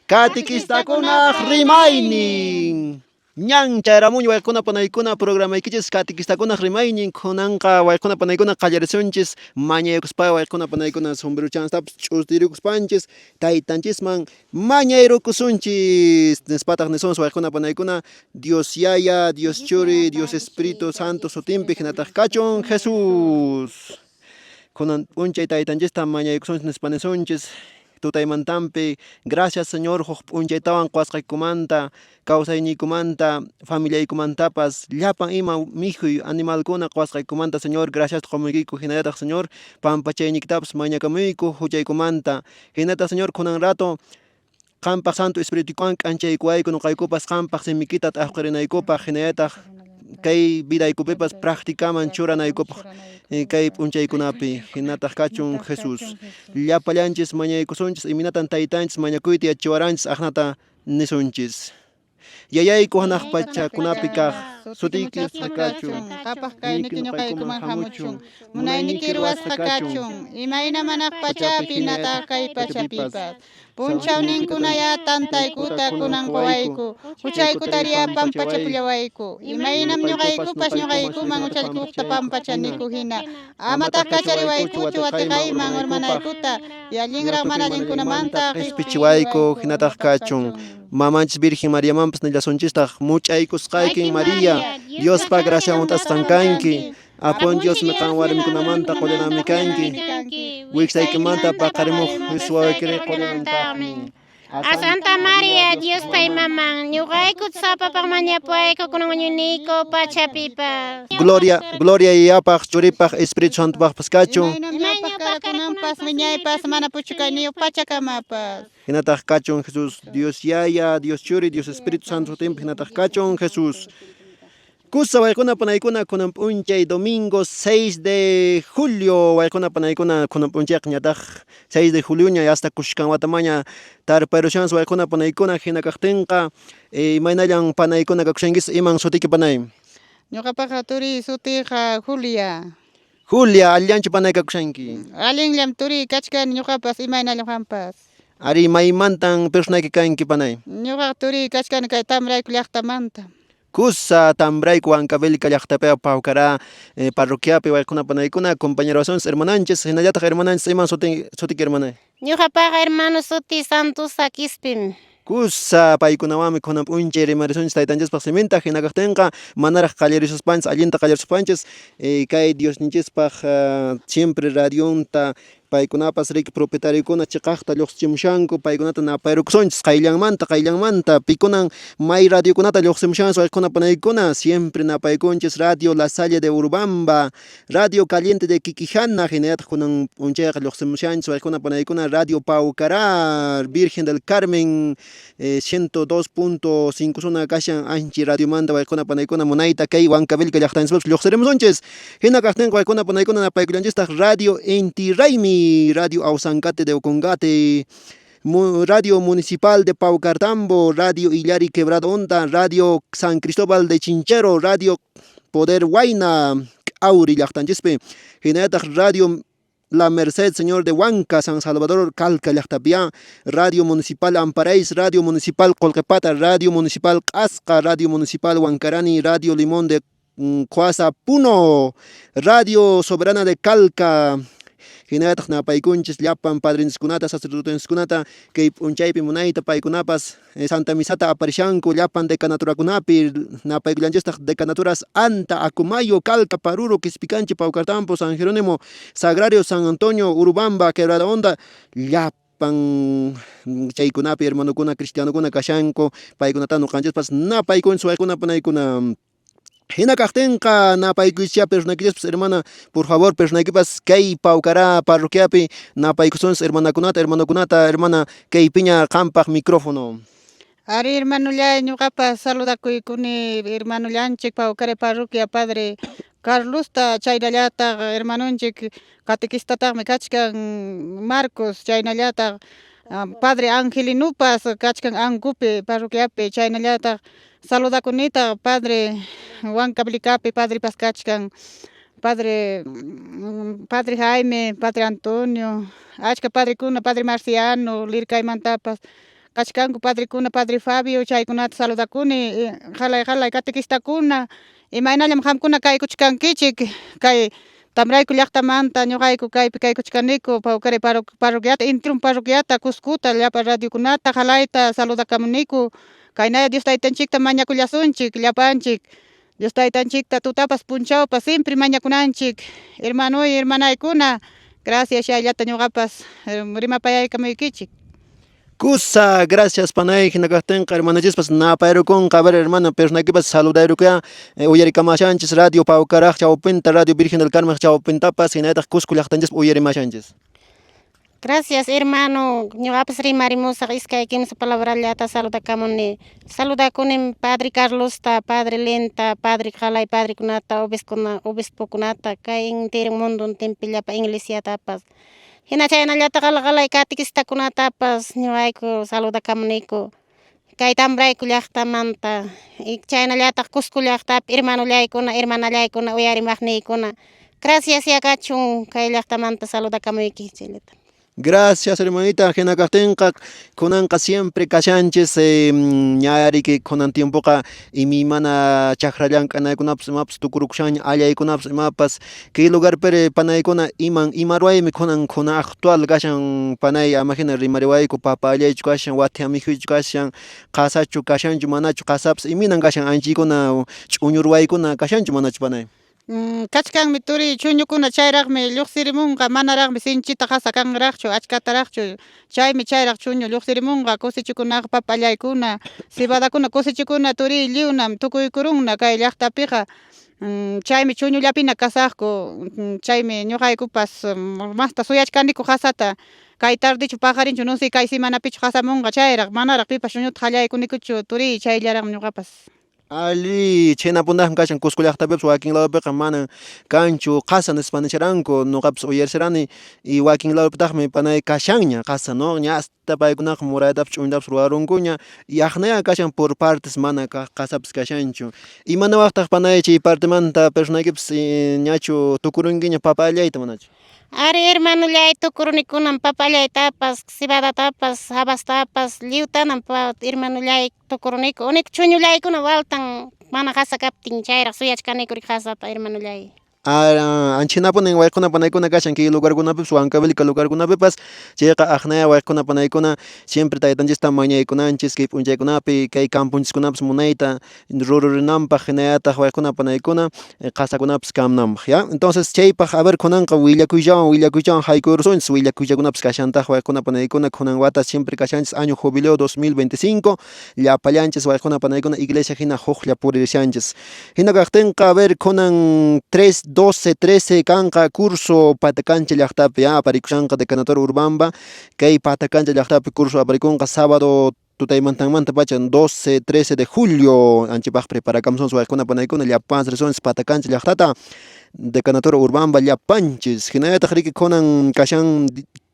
Katikistakunaq rimaynin. Ñan chayaramuñ wayquna panaykuna programaykichis katikistakunaq rimaynin khunanqa wayquna panaykuna qallarisunchis mañaykuspa wayquna panaykuna sombreruchanstapas ch'ustirikuspanchis taytanchisman mañayrukusunchis nispataq nisunchis wayquna panaykuna Dios Yaya, Dios Churi, Dios Espíritu Santo sutinpi hinataq kachun Jesús. Kunan p'unchay taytanchista mañaykusunchis nispa nisunchis tutaymantampi gracias Señor huk p'unchaytawan qowasqaykumanta kawsayniykumanta familiaykumantapas llapan ima mikhuy animalkuna qowasqaykumanta Señor graciasta qomuykiku hinallataq Señor pampachayniykitapas mañakamuyku huchaykumanta hinallataq Señor kunan rato Qanpaq Santo Espirituwan k'anchaykuwayku noqaykupas qanpaq simikita t'aqwirinaykupaq hinallataq kay vidaykupipas practicaman churanaykupaq kay p'unchaykunapi hinataq kachun Jesús. Llapallanchis mañaykusunchis imaynatan taytanchis mañakuyta yachachiwaranchis aqnata nisunchis. Yayayku hanaq pachakunapi kaq, sutiyki nisqa kachun. Qhapaq kayniki ñuqaykuman hamuchun, munayniki ruwasqa kachun, imaynam hanaq pachapi hinataq kay pachapipas. P'unchawninkunayá tantaykuta kunan quwayku, huchaykutaryá pampachapullawayku, imaynam ñuqaykupas ñuqaykuman huchallikuqta pampachaniku hina. Amataq kachariwaykuchu watiqayman urmanaykuta, yallinraq mana allinkunamanta qespichiwayku hinataq kachun. Mamanchis Virgen Mariamanpas nillasunchistaq, Much'aykusqaykin María, Diospa gracian hunt'asqan kanki, Apun Diosmi qan warmikunamanta qollananmi kanki, wiksaykimanta paqarimuq Jesús wawaykiri qollanantaqmi. A Santa María, Diospa maman, ñuqayku sapapaq mañapuwayku kunan wañuyniyku pachapipas. Gloria, gloria Yayapaq, Churipaq, Espíritu Santopaqpas kachun. Imaynam ñawpaq karakunanpas, wiñaypas, mana puchukayniyuq pachakamapas. Hinataq kachun Jesús, Dios Yaya, Dios Churi, Dios Espíritu Santo sutinpi hinataq kachun Jesús. Kusa wayquna panaykuna kunan p'unchay domingo 6 de julio wayquna panaykuna kunan p'unchayqa ñataq 6 de julioña hasta kushkan watamaña tarparushansi wayquna panaykuna hina kaqtinqa imaynallan panaykuna kakushankis iman sutiki panay? Ñuqapaqa turiy sutiyqa Julia. Julia, allillanchu panay kakushanki? Allinllam turiy kachkani ñuqapas, imaynallam qampas? Ari, maymantan personayki kanki panay? Ñuqaqa turiy kachkani kay Tambrayku llaqtamanta. Kusa Tambrayku Huancavelica llaqtapiqa Paucará parroquiapi wayquna panaykuna compañerosunchis hermananchis hinallataq hermananchis iman sutin sutiki hermanay? Ñuqapaqa hermano sutiy Santusa Quispim. Kusa paykunawanmi kunan p'unchay rimarisunchis taytanchispaq siminta hina kaqtinqa manaraq qallarisuspanchis allinta qallarisuspanchis kay Diosninchispaq siempre radionta paykunapas riki propietariokuna cheqaqta lloqsichimushanku paykunata napayrukusunchis qayllanmanta qayllanmanta pikunan may radiokunata lloqsimushanchis waykuna panaykuna siempre napaykunchis Radio La Salle de Urubamba Radio Caliente de Quiquijana hinallataq kunan p'unchayqa lluqsimushanchis waykuna panaykuna Radio Paucará Virgen del Carmen 102.5 suna kashan anchi radiomanta waykuna panaykuna munayta kay Huancavelica llaqtanchispapis lluqsirimusunchis hina kaqtinqa waykuna panaykuna napaykullanchistaq Radio Inti Raymi Radio Ausangate de Ocongate Radio Municipal de Paucartambo Radio Illari Quebrada Honda Radio San Cristóbal de Chinchero Radio Poder Huayna K'awri llaqtanchispi hinallataq Radio La Merced Señor de Huanca San Salvador Calca llaqtapiya Radio Municipal Amparais Radio Municipal Qolqepata Radio Municipal Q'asqa Radio Municipal Huancarani Radio Limón de Coasa Puno Radio Soberana de Calca hinallataq napaykunchis llapan padrinchiskunata sacerdotenchiskunata kay p'unchaypi munayta paykunapas Santa Misata aparishanku llapan decanaturakunapi napaykullanchistaq decanaturas Anta, Acomayo, Calca, Paruro, Quispicanchi, Paucartambo, San Jerónimo, Sagrario, San Antonio, Urubamba, Quebrada Honda llapan chaykunapi hermanokuna cristianokuna kashanku paykunata ñuqanchispas napaykunchis waykuna panaykuna. Hina kaqtinqa napaykuchischá personaykichispas hermana, por favor personaykipas kay Paucará parroquiapi napaykusunchis hermanakunata, hermanokunata, hermana kaypiña qampaq micrófono. Ari hermanollay, ñuqapas saludakuykuni hermanollanchik Paucará parroquia padre Carlosta, chaynallataq hermanonchik catequistataqmi kachkan Marcos, chaynallataq padre Angelinopas kachkan Ancupi parroquiapi, chaynallataq saludakunitaq padre Huancavelicapi padrepas kachkan padre padre Jaime, padre Antonio, achka padrekuna, padre Marciano, Lircaymantapas. Kachkanku padrekuna, padre Fabio, chaykunata saludakuni, qalay qalay catequistakuna, imaynallam qamkuna kaykuchkankichik, kay Tamrayku llaqtamanta ñuqayku kaypi kaykuchkaniku, Paucari parroquiata, intirun parroquiata, Cuscuta, llapa radiokunata, qalayta saludakamuniku, kaynaya Dios taytanchikta mañakullasunchik, llapanchik, Dios taytanchikta tutapas punchawpas siempre mañakunanchik, hermanoy, hermanaykuna, gracias chayllata ñuqapas rimapayaykamuykichik. Kusa, gracias panay, hina kaqtinqa hermananchispas napayrukunqa, a ver hermano, personaykipas saludayrukuya, uyarikamashanchis radio Paucaraj chawpinta, radio Virgen del Carmen chawpintapas, hinallataq Cusco llaqtanchispa uyarimashanchis. Gracias hermano, ñuqapas rimarimusaq iskay kimsa palabrallata saludakamuni. Saludakunim padre Carlosta, padre Lenta, padre Qalay padrekunata, obispokuna, obispokunata, kay entero mundontinpi llapa iglesiatapas. Hina chaynallata qalay catequistakunatapas ñuqayku saludakamuniku. Kay Tambrayku llaqtamanta, chaynallataq Cusco llaqtapi hermanollaykuna, hermanallaykuna, uyarimaqniykuna. Gracias ya kachun kay llaqtamanta saludakamuyki chayllata. Gracias hermanita, hina kaqtinqa kunanqa siempre kashanchis ñariki kunan tiempoqa imaymana chakra llank'anaykunapas imapas tukurukushanña allaykunapas imapas kay lugarpiri panaykuna iman ima ruwaymi kunan kunan actual kashan panay ama hina rimariwayku papa allaychu kashan wathiya mikhuychu kashan qasachu kashanchu manachu qasapas imaynan kashan anchiykuna ch'uñu ruwaykuna kashanchu manachu panay. Kachkanmi turiy chuñukuna chayraqmi lluqsirimunqa, manaraqmi sinchita qasa kanraqchu, achkataraqchu, chaymi chayraq chuñu lluqsirimunqa, kusichikunaqa papa allaykuna, cebadakuna kusichikuna turiy lliwnam tukuykurunna kay llaqtapiqa, chaymi chuñullapina kasaqku, chaymi ñuqaykupas masta suyachkaniku qasata, kay tardichu paqarinchu no sé kay semanapichu qasamunqa chayraq manaraq pipas chuñuta qallaykunikuchu turiy chayllaraqmi ñuqapas. Ali, chhaynapunaqmi kashan Cusco llaqtapipas wakin ladopiqa manan kanchu qasa nispa nisharanku ñuqapas uyarisharani y wakin ladopitaqmi panay kashanña qasa no ña hasta paykunaqa muraytapas ch'uñutapas ruwarunkuña y aqnaya kashan por partes mana qasapas kashanchu. Imanawaqtaq panay chay partemanta personaykipas ñachu tukurunkiña papa allayta manachu? Ari hermanollay tukurunikunan papa allaytapas, cebadatapas, habastapas, lliwtanam hermanollay tukuruniku. Uniku chuñullaykuna waltan mana qasa kaptin chayraq suyachkaniku qasata hermanollay. Anchhinapunin wayquna panaykuna kashan kay lugarkunapipas Huancavelica lugarkunapipas chayqa aqnaya wayquna panaykuna siempre taytanchista mañaykunanchis kay p'unchaykunapi kay camponchiskunapas munayta rururinanpaq hinallataq wayquna panaykuna qasakunapas kananpaq ya. Entonces chaypaq a ver kunanqa willakuyllawan willakuyllawan haykuyrusunchis willakuyllakunapas kashantaq wayquna panaykuna kunan wata siempre kashanchis año jubileo 2025 llapallanchis wayquna panaykuna iglesia hina huklla puririshanchis. Hina kaqtinqa a ver kunan 3 12 13 kanqa curso Patacancha llaqtapi ya aparikushanqa decanatura Urubamba kay Patacancha llaqtapi curso aparikunqa sábado tutaymantanmanta pacha 12 13 de julio anchipaq preparakamusunchis wayquna panaykuna llapanchis risunchis Patacancha llaqtata decanatura Urubamba llapanchis hinallataq riki kunan kashan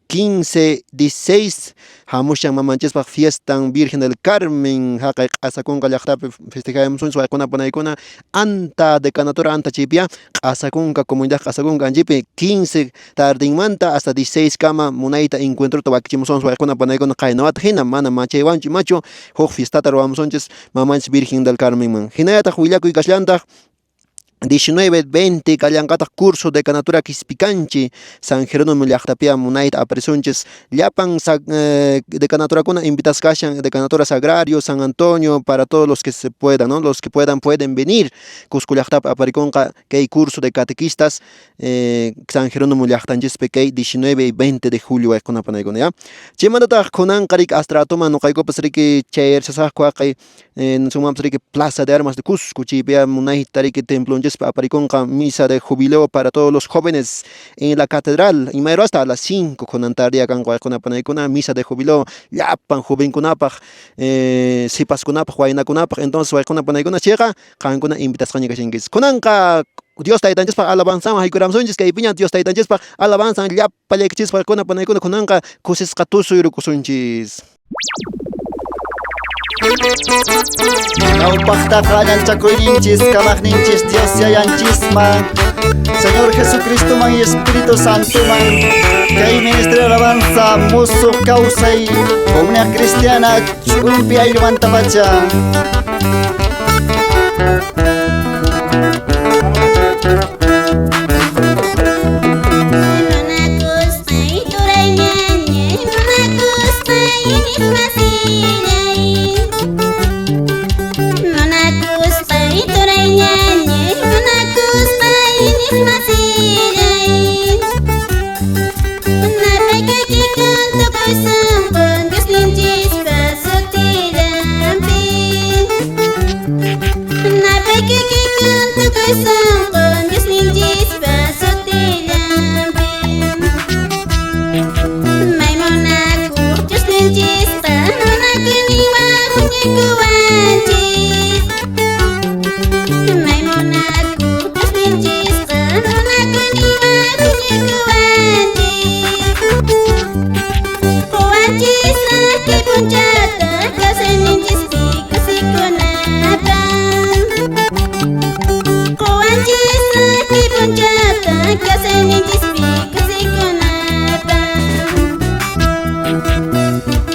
15 16 hamushan mamanchispaq fiestan Virgen del Carmen haqay q'asakunqa llaqtapi festejamusunchis wayquna panaykuna anta decanatura anta chaypiya q'asakunqa comunidad q'asakunqa anchipi 15 tardinmanta hasta 16 kama munayta encuentrota wakichimusunchis wayquna panaykuna qaynawata hina mana machaywanchu imachu huk fiestata ruwamusunchis mamanchis Virgen del Carmenman hinallataq willakuy kashallantaq 19 20 kallanqataq curso decanatura Quispicanchi San Jerónimo llaqtapiya munayta aparisunchis llapan decanaturakuna invitasqa kashan decanatura Sagrario San Antonio para todos los que se puedan, ¿no? Los que puedan pueden venir Cusco llaqtapi aparikunqa kay curso de catequistas San Jerónimo llaqtanchispi kay 19 y 20 de julio wayquna panaykuna ya. Chaymantataq kunanqa riki hasta ratoman ñuqaykupas riki chayarisasaqku haqay sumanpas riki Plaza de Armas de Cusco chaypiya munayta riki templonchispi aparikunqa misa de jubileo para todos los jóvenes en la catedral imayru hasta a las 5 kunan tardeya kanqa wayquna panaykuna misa de jubileo llapan jovenkunapaq sipaskunapaq waynakunapaq entonces wayquna panaykuna chayqa qankuna invitasqaña kashankichis kunanqa Dios taytanchispaq alabanzawan haykuramusunchis kaypiña Dios taytanchispaq alabanzan llapallaykichispaq wayquna panaykuna kunanqa kusisqa tusuyrukusunchis. Ñawpaqtaqa allanchakuyninchis kamaqninchis Dios yayanchisman. Señor Jesucristoman y Espíritu Santoman kay Ministerio de Alabanza musuq kawsay comunidad cristiana ch'umpi ayllumantapacha.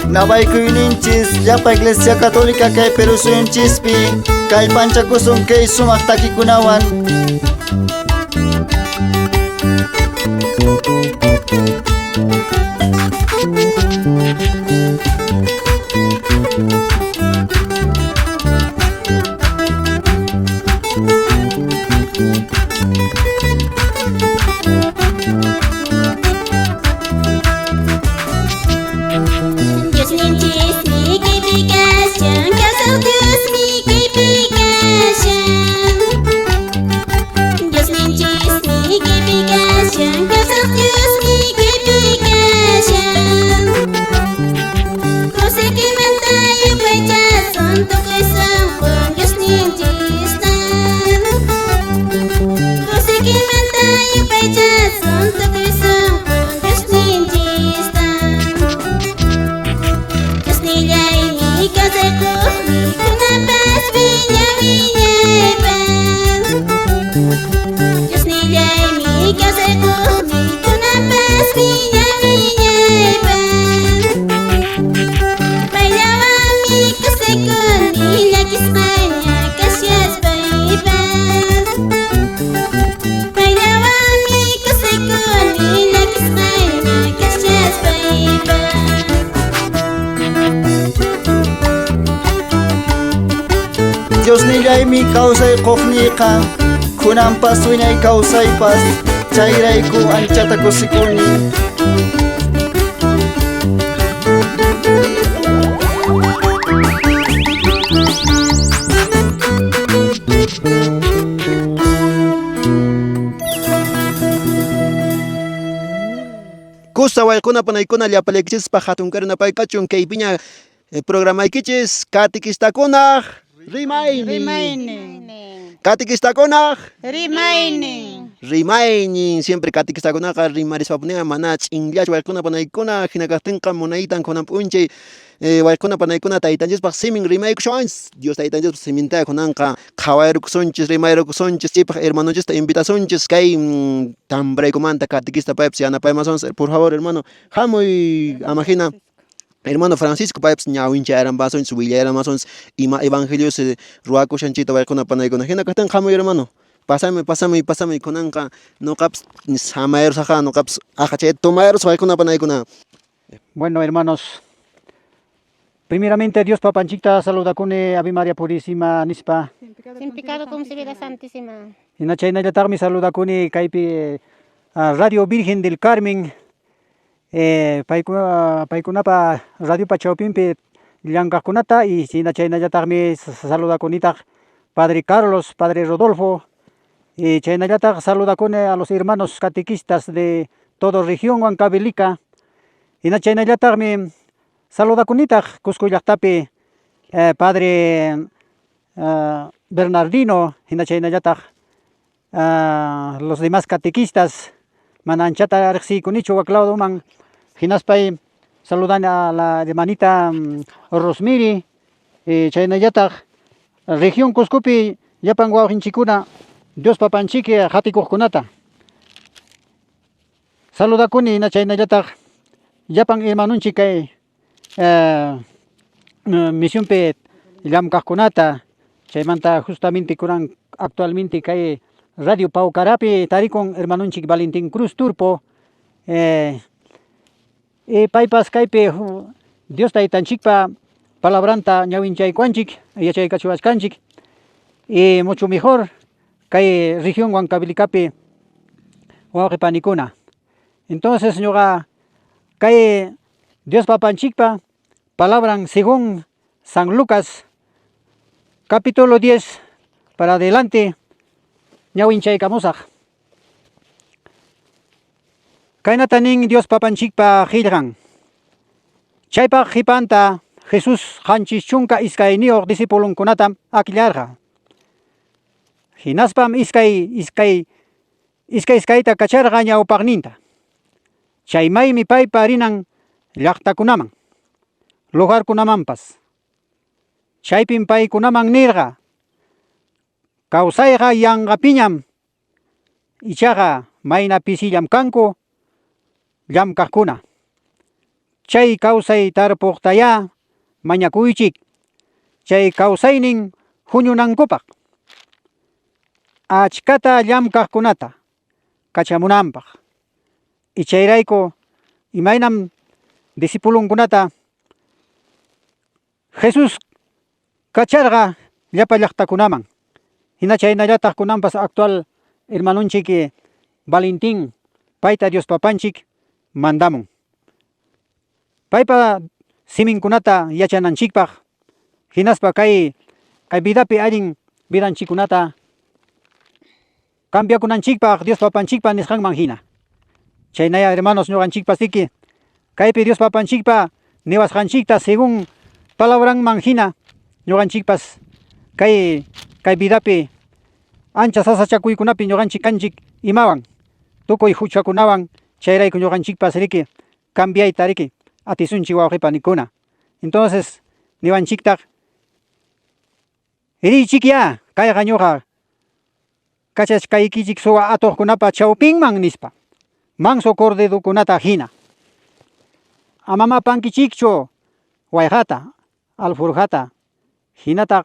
Nabaykuyninchis llapa Iglesia Católica kay Perú suyunchispi kallpanchakusun kay sumaq takikunawan. Diosnillaymi kawsay quqniyqa kunanpas wiñay kawsaypas chayrayku anchata kusikuni. Kusa waykuna panaykuna llapallaykichispaq hatun karinapay kachun kaypiña programaykichis katikistakuna rimaynin. Rimaynin. Katikistakuna Rimaynin. Rimaynin. Siempre katikistakunaqa rimarispapuninqa mana ch'inllachu waykuna panaykuna hina kaqtinqa munaytan kunan p'unchay waykuna panaykuna taytanchispaq simin rimaykushawanchis Dios taytanchispaq siminta kunanqa qhawayrukusunchis rimayrukusunchis chaypaq hermanonchista invitasunchis kay tambraykumanta katikista paypis yanapaymasunchis. Por favor, hermano, hamuy ama hina hermano Francisco paypis ñawinchayarampasunchis willayaramasunchis ima evangelios ruwakushanchikta waykuna panaykuna hina kaqtinqa hamuy hermano. Pasamuy, pasamuy, pasamuy kunanqa nuqapas samayrusaqa nuqapas aqa chayta tomayrusaq waykuna panaykuna. Bueno, hermanos, primeramente Dios Papanchikta saludakuni Ave María Purísima nispa. Sin pecado concebida Santísima. Hina chaynallataqmi saludakuni kaypi Radio Virgen del Carmen paykunapa radiopa chawpinpi llankaqkunata y hina chaynallataqmi saludakunitaq Padre Carlos, Padre Rodolfo y chaynallataq saludakuni a los hermanos catequistas de toda región Huancavelica. Hina chaynallataqmi saludakunitaq Cusco llaqtapi Padre Bernardino, hina chaynallataq los demás catequistas mana anchata riqsiykunichu waklawman hinaspay saludan a la hermanita Rosmiri chaynallataq región Cuscopi llapan wawqinchikuna Dios papanchik qatikuqkunata. Saludakuni hina chaynallataq llapan hermanunchik kay misionpi llamkaqkunata, chaymanta justamente kunan actualmente kay Radio Paucarapi tarikun hermanunchik Valentín Cruz Turpo, paypas kaypi Dios taytanchikpa palabranta ñawinchaykuanchik, yachaykachiwachkanchik, y mucho mejor kay región Huancavelicapi wawqi panikuna. Entonces ñuqa kay Dios papanchikpa palabran según San Lucas capítulo 10 para adelante ñawinchaykamusaq. Kaynata nin Dios papanchikpa qillqan. Chaypaq qhipanta Jesús 72 discipulunkunatam akllarqa. Hinaspam iskay iskay iskay iskayta kacharqa ñawpaqninta. Chaymaymi paypa rinan llaqtakunaman, lugarkunamanpas. Chaypim paykunaman nirqa: Kawsayqa yanqapiñam, ichaqa mayna pisillam kanku llamkaqkuna. Chay kawsay tarpuqtayá mañakuychik, chay kawsaynin huñunankupaq. Achkata llamkaqkunata kachamunanpaq. Y chayrayku imaynam discipulunkunata Jesús kacharqa llapa llaqtakunaman. Hina chaynallataq kunanpas actual hermanunchik Valentín payta Dios papanchik mandamun. Paypa siminkunata yachananchikpaq hinaspa kay kay vidapi allin vidanchikkunata cambiakunanchikpaq Dios papanchikpa nisqanman hina. Chaynaya hermanos ñuqanchikpas riki kaypi Dios papanchikpa niwasqanchikta según palabranman hina ñuqanchikpas kay kay vidapi ancha sasachakuykunapi ñuqanchik kanchik imawan tukuy huchakunawan chayrayku ñuqanchikpas riki cambiayta riki atisunchik wawqi panikuna. Entonces niwanchiktaq riychikya kayqa ñuqa kachachkaykichik suwa atuqkunapa chawpinman nispa manso corderokunata hina. Amam apankichikchu wayqata, alforjata, hinataq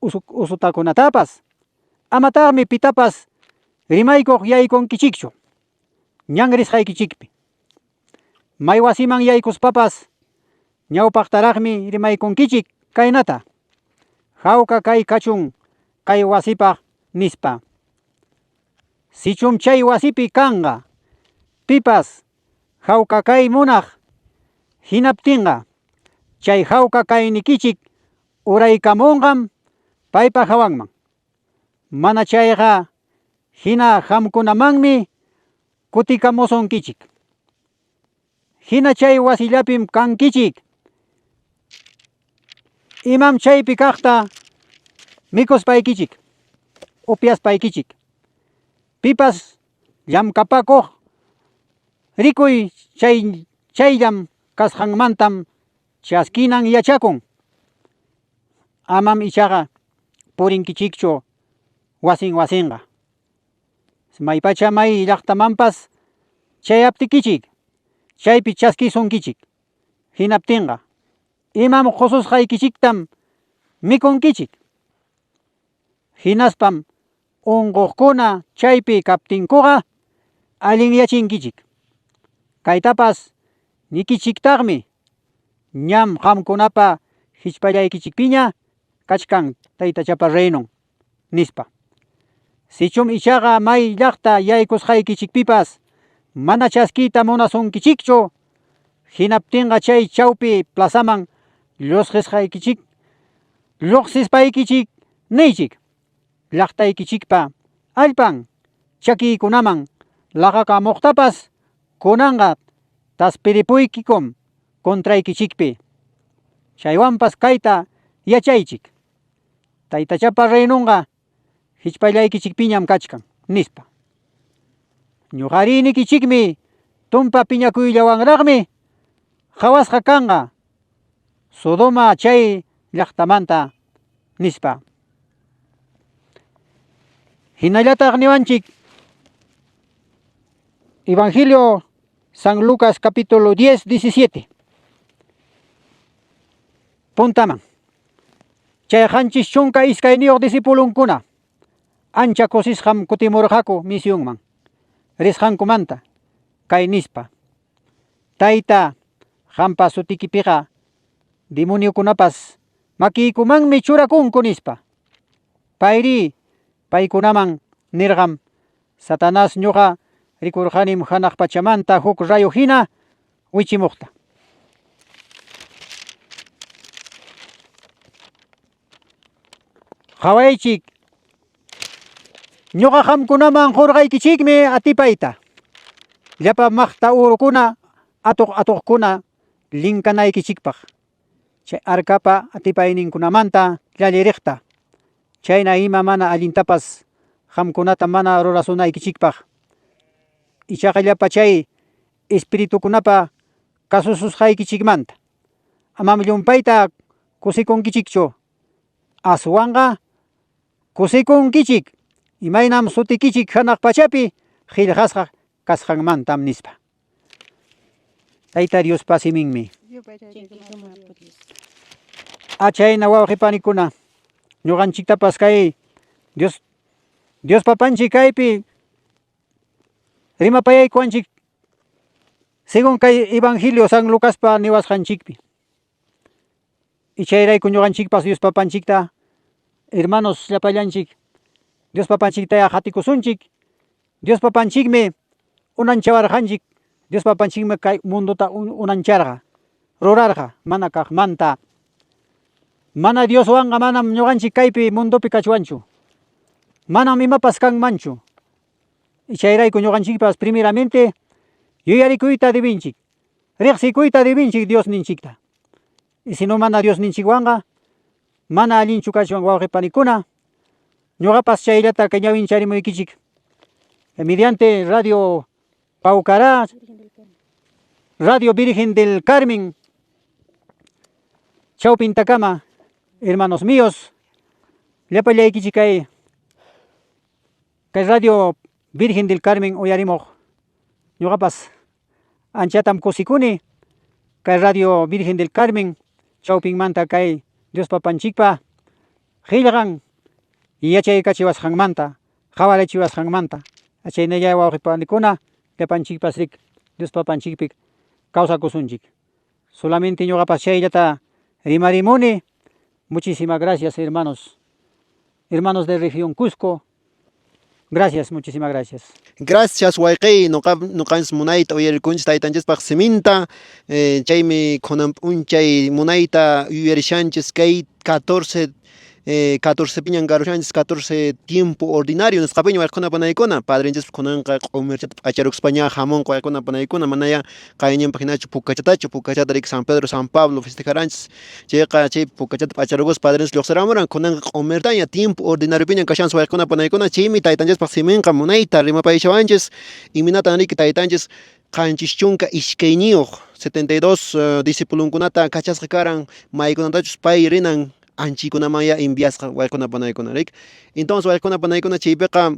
usutakunatapas, amataqmi pitapas rimaykuq yaykunkichikchu ñan risqaykichikpi. May wasiman yaykuspapas ñawpaqtaraqmi rimaykunkichik kaynata: Hawka kay kachun kay wasipaq nispa. Sichum chay wasipi kanqa pipas hawka kay munaq hinaptinqa chay hawka kaynikichik uraykamunqam paypa hawanman. Mana chayqa hina qamkunamanmi kutikamusunkichik. Hina chay wasillapim kankichik. Imam chaypi kaqta mikuspaykichik, upyaspaykichik. Pipas llamkapakuq rikuy chay chayllam kasqanmantam chaskinan yachakun. Amam ichaqa purinkichikchu wasin wasinqa. Maypacha may llaqtamanpas chayaptikichik, chaypi chaskisunkichik. Hinaptinqa, imam qususqaykichiktam mikunkichik. Hinaspam unquqkuna chaypi kaptinkuqa allinyachinkichik. Kaytapas nikichiktaqmi ñam qamkunapa hichpallaykichikpiña kachkan Taytachapa reinon nispa. Sichum ichaqa may llaqta yaykusqaykichikpipas mana chaskiyta munasunkichikchu, hinaptinqa chay chawpi plazaman lluqsisqaykichik lluqsispaykichik niychik llaqtaykichikpa allpan chakiykunaman laqakamuqtapas kunanqa taspiripuykikum contraykichikpi. Chaywanpas kayta yachaychik. Taytachapa reinunqa hichpallaykichikpiñam kachkan nispa. Ñuqari nikichikmi tumpa piñakuyllawanraqmi qhawasqa kanqa Sodoma chay llaqtamanta nispa. Hinallataq niwanchik Evangelio San Lucas capítulo 10, 17. Puntaman. Chay 72 discipulunkuna ancha kusisqam kutimurqaku misionman. Risqankumanta kay nispa. Tayta, qampa sutikipiqa demoniokunapas makiykumanmi churakunku nispa. Payri paykunaman nirqam Satanás ñuqa rikurqanim hanaq pachamanta huk rayo hina wichimuqta. Qhawaychik, ñuqa qamkunaman qurqaykichikmi atipayta. Llapa maqta urukuna atuq atuqkuna linkanaykichikpaq. Chay arkapa atipayninkunamanta llalliriqta. Chayna ima mana allintapas qamkunata mana rurasunaykichikpaq. Ichaqa llapa chay espiritukunapa kasususqaykichikmanta. Amam llumpayta kusikunkichikchu. Aswanqa kusikunkichik imaynam sutikichik hanaq pachapi qillqasqa kasqanmantam nispa. Tayta Diospa siminmi. Achayna wawqi panikuna, ñuqanchiktapas kay Dios Dios papanchik kaypi rimapayaykuwanchik según kay Evangelio San Lucaspa niwasqanchikpi. Ichayrayku ñuqanchikpas Dios papanchikta hermanos llapallanchik Dios papanchiktaya qatikusunchik. Dios papanchikmi unanchawarqanchik. Dios papanchikmi kay mundota unancharqa, rurarqa mana kaqmanta. Mana Dioswanqa manam ñuqanchik kaypi mundopi kachwanchu. Manam imapas kanmanchu. Chayrayku ñuqanchikpas primeramente yuyarikuyta debinchik. Riqsikuyta debinchik Diosninchikta. Y si no mana Diosninchikwanqa mana allinchu kachwan wawqi panikuna. Ñuqapas chayllata kay ñawincharimuykichik. Mediante Radio Paucará, Radio Virgen del Carmen, Chawpintakama, hermanos míos, llapallaykichik kay kay Radio Virgen del Carmen uyarimuq ñuqapas anchatam kusikuni kay Radio Virgen del Carmen chawpinmanta kay Dios papanchikpa qillqan yachaykachiwasqanmanta qhawarichiwasqanmanta chaynalla wawqi panikuna llapanchikpas rik Dios papanchikpi kawsakusunchik. Solamente ñuqapas chayllata rimarimuni. Muchísimas gracias, hermanos. Hermanos de región Cusco. Gracias, muchísimas gracias. Gracias wayqiy, nuqanchis munayta uyarikunchis taytanchispaq siminta, chaymi kunan p'unchay munayta yuyarishanchis kay 14 14piñan karushanchis 14 tiempo ordinario nisqapiña wayqikuna panaykuna, padrenchispas kunanqa q'umirchata p'acharukuspaña hamunqa wayqikuna panaykuna, manaya qayñinpaq hinachu pukachatachu, pukachata riki San Pedro, San Pablo festejaranchis, chayqa chay pukachata p'acharukuspa padrenchis lluqsiramuran, kunanqa q'umirtaña tiempo ordinariopiñan kashanchis wayqikuna panaykuna, chaymi taytanchispaq siminqa munayta rimapayashawanchis, imaynatan riki taytanchis 72 72 discipulunkunata kachasqa karan, maykunatachus pay rinan anchiykunamanya enviasqa wayqikuna panaykuna rik. Entonces wayqikuna panaykuna chaypiqa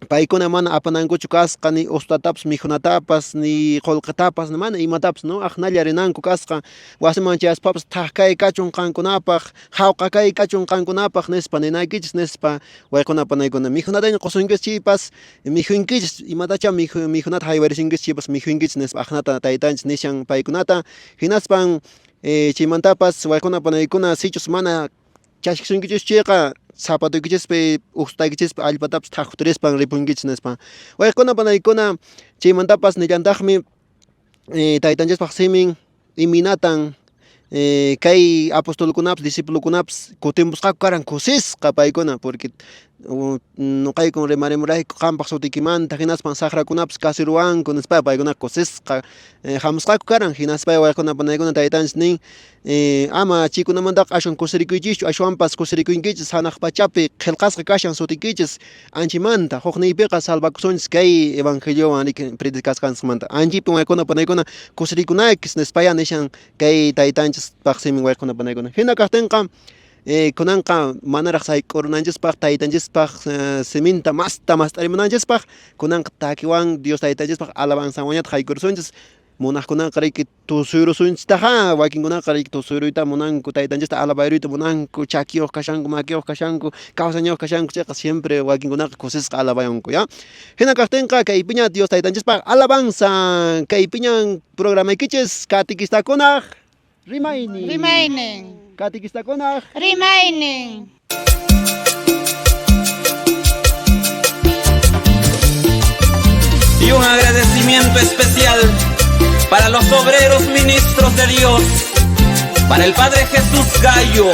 paykuna mana apanankuchu kasqa ni ustatapas mikhunatapas ni qullqitapas mana imatapas no aqnalla rinanku kasqa wasiman chayaspapas thak kay kachun qankunapaq hawka kay kachun qankunapaq nispa ninaykichis nispa wayqikuna panaykuna mikhunataña qusunkichis chaypas mikhunkichis imatacha mikhunata haywarisunkichis chaypas mikhunkichis nispa aqnata taytanchis nishan paykunata hinaspan chaymantapas wayqikuna panaykuna sichus mana chaskisunkichis chayqa zapatoykichispi uqtaykichispi allpatapas thaqturispan ripunkichis nispa wayqikuna panaykuna chaymantapas nillantaqmi taytanchispaq simin imaynatan kay apostolkunapas discipulokunapas kutimpusqaku karan kusisqa paykuna porque nuqaykun rimarimurayku qampaq sutiykimanta hinaspan saqrakunapas kasuruwanku nispa paykuna kusisqa hamusqaku karan hinaspa wayqikuna panaykuna taytanchis nin ama chaykunamantaqa ashwan kusirikuychischu ashwanpas kusirikunkichis hanaq pachapi qillqasqa kashan sutiykichis anchimanta hukniypiqa salvakusunchis kay evangeliowan riki predicasqanchismanta anchipin wayqikuna panaykuna kusirikunaykichis nispaya nishan kay taytanchispaq simin wayqikuna panaykuna hina kaqtinqa. Kunanqa manaraq sayk'urunanchispaq taytanchispaq siminta masta mast'arimunanchispaq kunanqa takiwan Dios taytanchispaq alabanzanwanñataq haykurusunchis. Munaqkunaqa riki tusuyrusunchistaqá, wakinkunaqa riki tusuyruyta munanku, taytanchista alabayruyta munanku, chakiyuq kashanku, makiyuq kashanku, kawsayniyuq kashanku chayqa siempre wakinkunaqa kusisqa alabayunku, ya. Hina kaqtinqa kaypiña Dios taytanchispaq alabanza, kaypiñan programaykichis katikistakunaq rimaynin. Rimaynin. Katikistakunaq Rimaynin. Y un agradecimiento especial para los obreros ministros de Dios, para el Padre Jesús Gallo,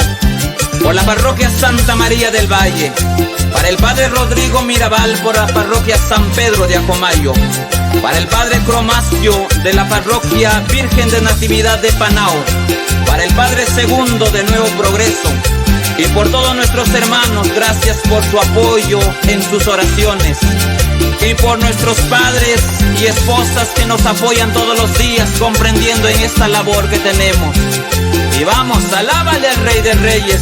por la parroquia Santa María del Valle, para el Padre Rodrigo Mirabal por la parroquia San Pedro de Acomayo, para el Padre Cromacio de la parroquia Virgen de Natividad de Panao, para el Padre Segundo de Nuevo Progreso, y por todos nuestros hermanos, gracias por su apoyo en sus oraciones. Y por nuestros padres y esposas que nos apoyan todos los días comprendiendo en esta labor que tenemos. Y vamos, alábale al Rey de Reyes.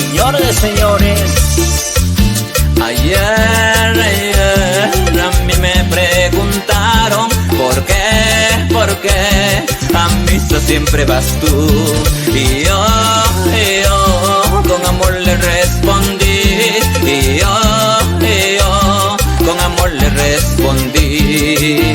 Señor de señores. Ayer, ayer a mí me preguntaron por qué a misa siempre vas tú. Y yo con amor le respondí. Y yo con amor le respondí.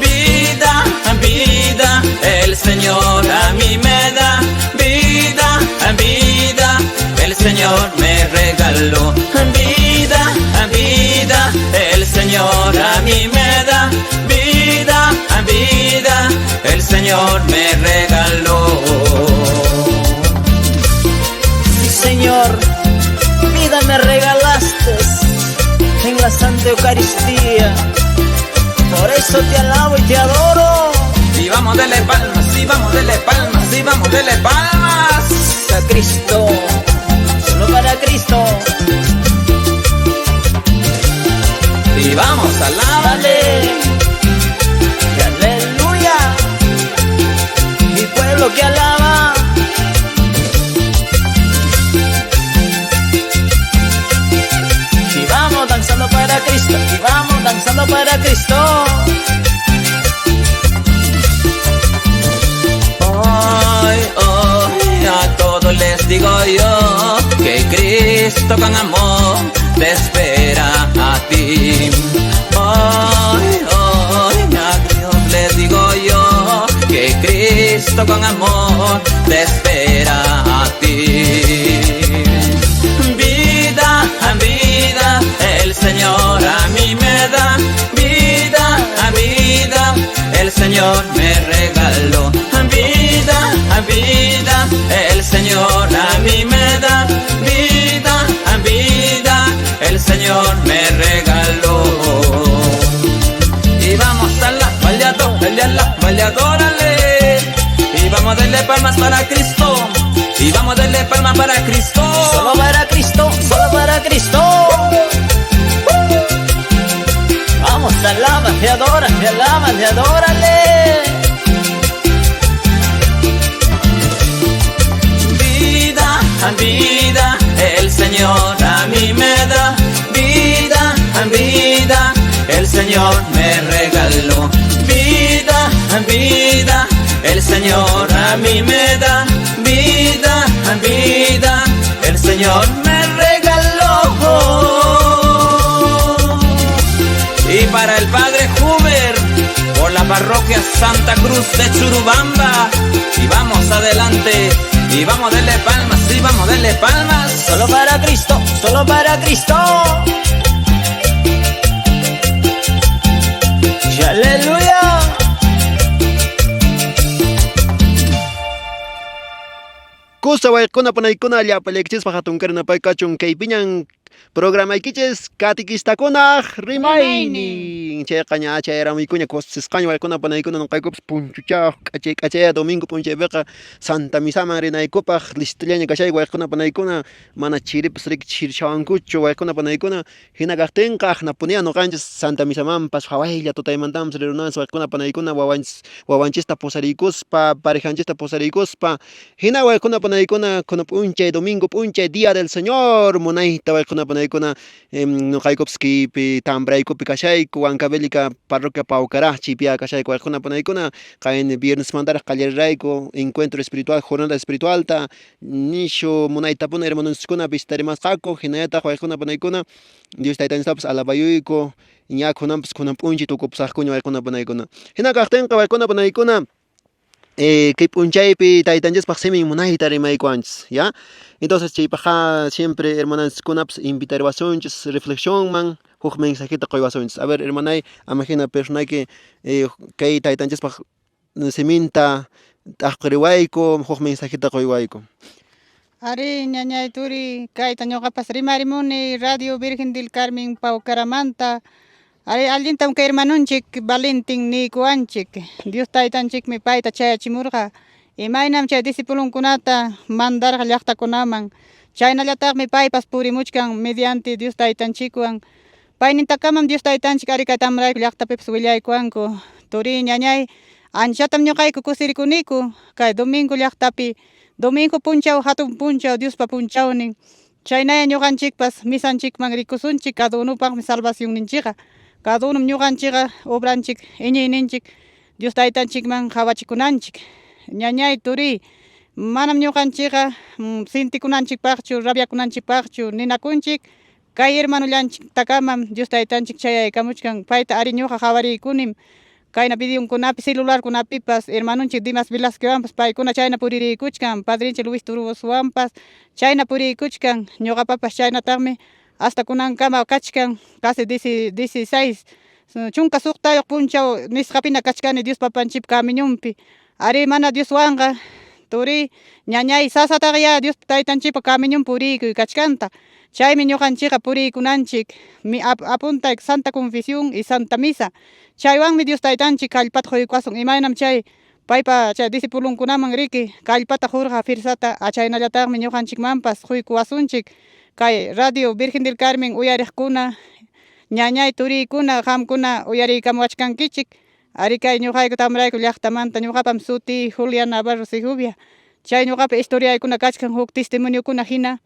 Vida, vida, el Señor a mí me da. Vida, vida, el Señor me regaló. Vida, vida, el Señor a mí me da. Vida, vida, el Señor me regaló. Sí, Señor, vida me regalaste en la Santa Eucaristía. Por eso te alabo y te adoro. Y vamos, dele palmas, y vamos, dele palmas, y vamos, dele palmas. A Cristo, solo para Cristo. Y vamos, alábale. Y aleluya. Mi pueblo que alaba. Y vamos danzando para Cristo, y vamos danzando para Cristo. Hoy, hoy a todos les digo yo que Cristo con amor te espera a ti. Hoy, hoy a Dios les digo yo que Cristo con amor te espera a ti. Vida, vida, el Señor a mí me da. Vida, vida, el Señor me regaló. Vida, vida, el Señor a mí me da. Vida, vida, el Señor me regaló. Y vamos a la baleadórale. Y vamos a darle palmas para Cristo. Y vamos a darle palmas para Cristo. Solo para Cristo, solo para Cristo. Vamos, alaba, te adora, te alaba, te adórale. Vida, vida, el Señor a mí me da. Vida, vida, el Señor me regaló. Vida, vida, el Señor a mí me da. Vida, vida, el Señor me regaló. Y para el Padre Huber, por la parroquia Santa Cruz de Churubamba. Y vamos adelante, y vamos a darle palmas, y vamos a darle palmas. Solo para Cristo, solo para Cristo. Y aleluya. Kusa wayquna panaykuna llapallaykichispaq hatun karinapay kachun kaypiñan Programaykichis Katikistakunaq Rimaynin. Chayqa ña chayaramuykuña kusisqaña waykuna panaykuna noqaykupas punchuchawaq k'achay k'achaya domingo p'unchaypiqa Santa Misaman rinaykupaq listollaña kashayku waykuna panaykuna mana chiripas riki chirishawankuchu waykuna panaykuna hina kaqtinqa aqnapuniya noqanchis Santa Misamanpas phawaylla tutaymantapas rirunanchis waykuna panaykuna wawanchis wawanchista pusariykuspa parejanchista pusariykuspa hina waykuna panaykuna kuna p'unchay domingo p'unchay día del Señor munayta waykuna panaykuna noqaykupas kaypi Tambraykupi kashayku Huancavelica parroquia Paucará chaypiya kashayku waykuna panaykuna qayna viernesmantaraq qallarirayku encuentro espiritual jornada espiritualta nishu munaytapuni hermanonchiskuna visitarimasqaku hinallataq waykuna panaykuna Dios taytanchistapas alabayuyku ña kunanpas kunan p'unchay tukupusaqkuña waykuna panaykuna hina kaqtinqa waykuna panaykuna kay p'unchaypi taytanchispaq simin munayta rimaykuwanchis ya entonces chaypaqqa siempre hermananchiskunapas invitariwasunchis reflexionman huk mensajeta quywasunchis a ver hermanay ama hina personayki kay taytanchispaq siminta t'aqriwayku huk mensajeta quywayku. Arí, ñañay turi, kayta ñuqapas rimarimuni Radio Virgen del Carmen Paucaramanta. Arí, allintam kay hermanunchik Valentin niykuwanchik. Dios taytanchikmi payta chayachimurqa. Imaynam chay discipulunkunata mandarqa llaqtakunaman. Chaynallataqmi paypas purimuchkan mediante Dios taytanchikwan. Paynintakamam Dios taytanchik ari kay Tamrayku llaqtapipas willaykuwanku. Turi, ñañay, anchatam ñuqayku kusirikuniku kay domingo llaqtapi. Domingo punchaw hatun punchaw Diospa punchawnin. Chaynaya ñuqanchikpas misanchikman rikusunchik cada unupaqmi salvacionninchikqa. Cada unum ñuqanchikqa obranchik iñiyninchik Dios taytanchikman qawachikunanchik. Ñañay, turi, manam ñuqanchikqa sintikunanchikpaqchu, rabiakunanchikpaqchu ninakunchik. Kay hermanollanchiktakamam Dios taytanchik chayaykamuchkan payta ari ñuqa qawariykunim kayna videonkunapi celularkunapipas hermanunchik Dimas Velázquezwanpas paykuna chayna puririykuchkan padrinchik Luis Turuboswanpas chayna puriykuchkan ñuqapapas chaynataqmi hasta kunankama kachkan casi 16 16 punchaw nisqapina kachkani Dios papanchikpa camiñunpi. Ari mana Dioswanqa turi ñañay sasataqa ya Dios taytanchikpa camiñunpi puriykuy kachkanta. Chaymi ñuqanchikqa puriykunanchik mi apuntay Santa Confesión y Santa Misa. Chaywanmi Dios taytanchik kallpata quykuwasun imaynam chay paypa chay discipulunkunaman riki kallpata qurqa fuerzata chaynallataqmi ñuqanchikmanpas quykuwasunchik kay Radio Virgen del Carmen uyariqkuna ñañay turiykuna qamkuna uyariykamuwachkankichik. Ari kay ñuqayku Tamrayku llaqtamanta ñuqapam sutiy Julia Navarro Segovia. Chay ñuqapa historiaykuna kachkan huk testimoniokuna hina.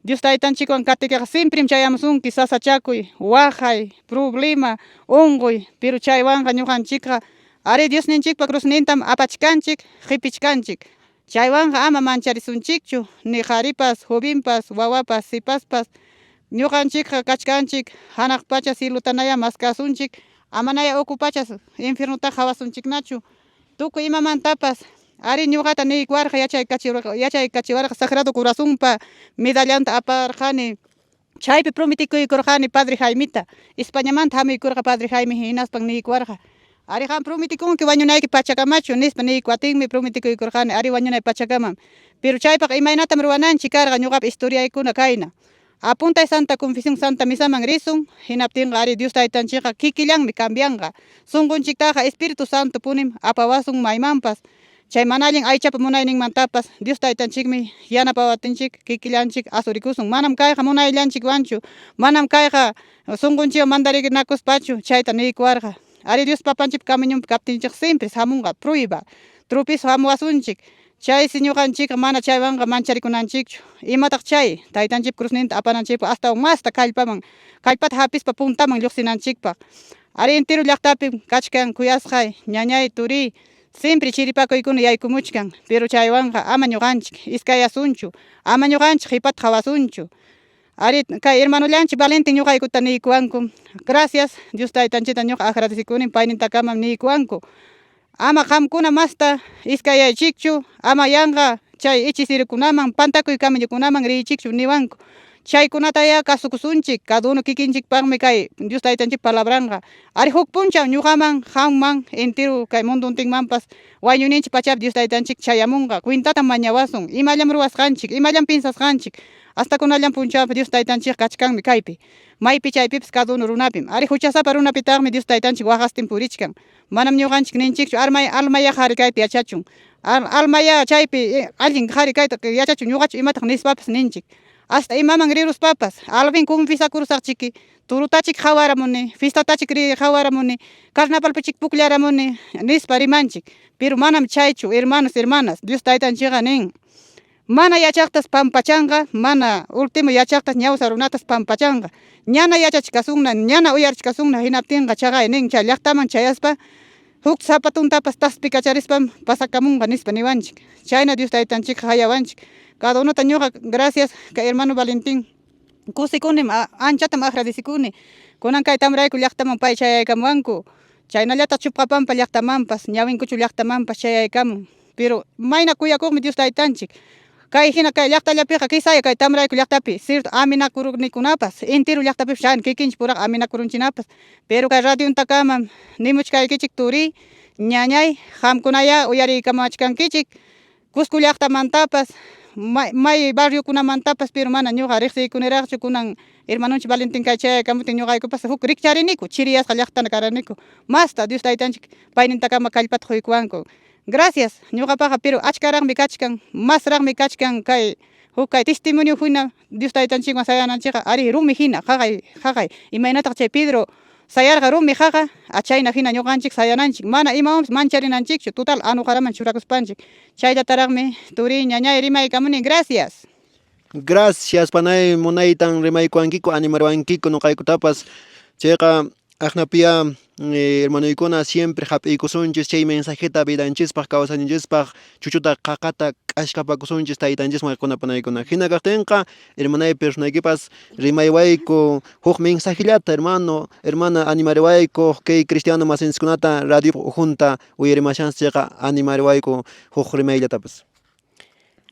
Dios taytanchikwan katikiqa siemprem chayamusunki sasachakuy, waqay, problema, unquy, pero chaywanqa ñuqanchikqa ari Diosninchikpa cruznintam apachkanchik, qipichkanchik. Chaywanqa ama mancharisunchikchu, ni qharipas, jovenpas, wawapas, sipaspas. Ñuqanchikqa kachkanchik hanaq pacha cielotanaya maskasunchik, amanaya uku pacha infiernotaqa qawasunchiknachu. Tukuy imamantapas ari ñuqata niykuwarqa yachaykachiwarqa Sagrado Corazonpa medallanta aparqani. Chaypi prometikuykurqani Padre Jaimita. Españamanta hamuykurqa Padre Jaime hinaspan niykuwarqa. Ari qam prometikunki wañunayki pachakamachu nispa niykuwatinmi prometikuykurqani ari wañunay pachakamam. Pero chaypaq imaynatam ruwananchik karqa ñuqapa historiaykuna kayna. Apuntay Santa Confesión Santa Misaman risun, hinaptinqa ari Dios taytanchikqa kikillanmi cambianqa. Sunqunchiktaqa Espíritu Santo punim apawasun maymanpas. Chay mana allin aychapa munayninmantapas Dios taytanchikmi yanapawatinchik kikillanchik asurikusun. Manam kayqa munayllanchikwanchu, manam kayqa sunqunchikwan mandarinakuspachu chayta niykuwarqa. Ari Dios papanchikpa camiñunpi kaptinchik siempre hamunqa prueba, tropizo hamuwasunchik. Chaysi ñuqanchikqa mana chaywanqa mancharikunanchikchu. Imataq chay taytanchikpa cruzninta apananchikpaq astawan masta kallpaman kallpata hapispa puntaman lluqsinanchikpaq. Ari entero llaqtapi kachkan kuyasqay ñañay turiy siempre chiripakuykuna yaykumuchkan, pero chaywanqa ama ñuqanchik iskayasunchu, ama ñuqanchik qhipata qawasunchu. Ari kay hermanollanchik Valentin ñuqaykuta niykuwanku. Gracias Dios taytanchikta ñuqa agradecikuni paynintakamam niykuwanku. Ama qamkuna masta iskayaychikchu, ama yanqa chay hechicerokunaman, pantakuy camiñukunaman riychikchu niwanku. Chaykunatayá kasukusunchik, cada uno kikinchikpaqmi kay Dios Taytanchik palabranqa. Ari huk punchaw ñuqaman, qamman, entero kay munduntinmanpas wañuyninchik pachapi Dios Taytanchik chayamunqa. Cuentatam mañawasun, imallam ruwasqanchik, imallam piensasqanchik. Hasta kunallam punchawpi Dios Taytanchik kachkanmi kaypi. Maypi chaypipas cada uno runapim. Ari huchasapa runapitaqmi Dios Taytanchik waqastin purichkan. Manam ñuqanchik ninchikchu armay almaya qhari kayta yachachun. Almaya chaypi allin qhari kayta yachachun ñuqachu imataq nispapas ninchik. Hasta imaman riruspapas alvin confisakurusaqchiki, turutachik qhawaramuni, fistatachik qhawaramuni, carnavalpichik pukllaramuni nispa rimanchik. Pero manam chaychu, hermanos, hermanas, Dios Taytanchikqa nin. Mana yachaqtas pampachanqa, mana último yachaqtas ñawsa runatas pampachanqa. Ñana yachachikasunna, ñana uyarichikasunna hinaptinqa chaqay nin chay llaqtaman chayaspa huk zapatuntapas taspikacharispam pasakamunqa nispa niwanchik. Chayna Dios Taytanchikqa hayawanchik. Cada unota ñuqa gracias kay hermano Valentín. Kusikunim, anchatam agradecikuni. Kunan kay Tamrayku llaqtaman pay chayaykamuwanku. Chaynallataq Chupqapampa llaqtamanpas, Ñawinkuchu llaqtamanpas chayaykamun. Pero mayna kuyakuqmi Dios Taytanchik. Kay hina kay llaqtallapiqa quizaya kay Tamrayku llaqtapi cierto aminakurunikunapas, entero llaqtapipas chayna kikinchik puraqa aminakurunchinapas. Pero kay radiontakama nimuchkaykichik turiy, ñañay, qamkunaya uyariykamachkankichik. Cusco llaqtamantapas, may barriokunamantapas, pero mana ñuqa riqsiykuniraqchu kunan hermanonchik Valentín kay chayaykamutin ñuqaykupas huk rikchariniku, chiriyasqa llaqtana karaniku. Masta Dios Taytanchik paynintakama kallpata quykuwanku. Gracias, ñuqapaqa pero achkaraqmi kachkan, masraqmi kachkan kay huk kay testimonio hina Dios Taytanchikwan sayananchikqa ari rumi hina qaqay qaqay imaynataq chay Pedro sayarqa rumi qaqa achayna hina ñuqanchik sayananchik mana imawanpas mancharinanchikchu total anuqaraman churakuspanchik. Chayllataraqmi turiy ñañay rimaykamuni. Gracias. Gracias panay munaytan rimaykuwankiku animarwankiku ñuqaykutapas. Chayqa aqnapiya hermanoykuna siempre hap'iykusunchis chay mensajeta vidanchispaq kawsayninchispaq chuchuta qaqata k'ashkapakusunchis taytanchisman waykuna panaykuna. Hina kaqtinqa hermanay personaykipas rimaywayku huk mensajellata hermano hermana animariwayku kay cristiano masinchiskunata radio ukhunta uyarimashanchis chayqa animariwayku huk rimayllatapas.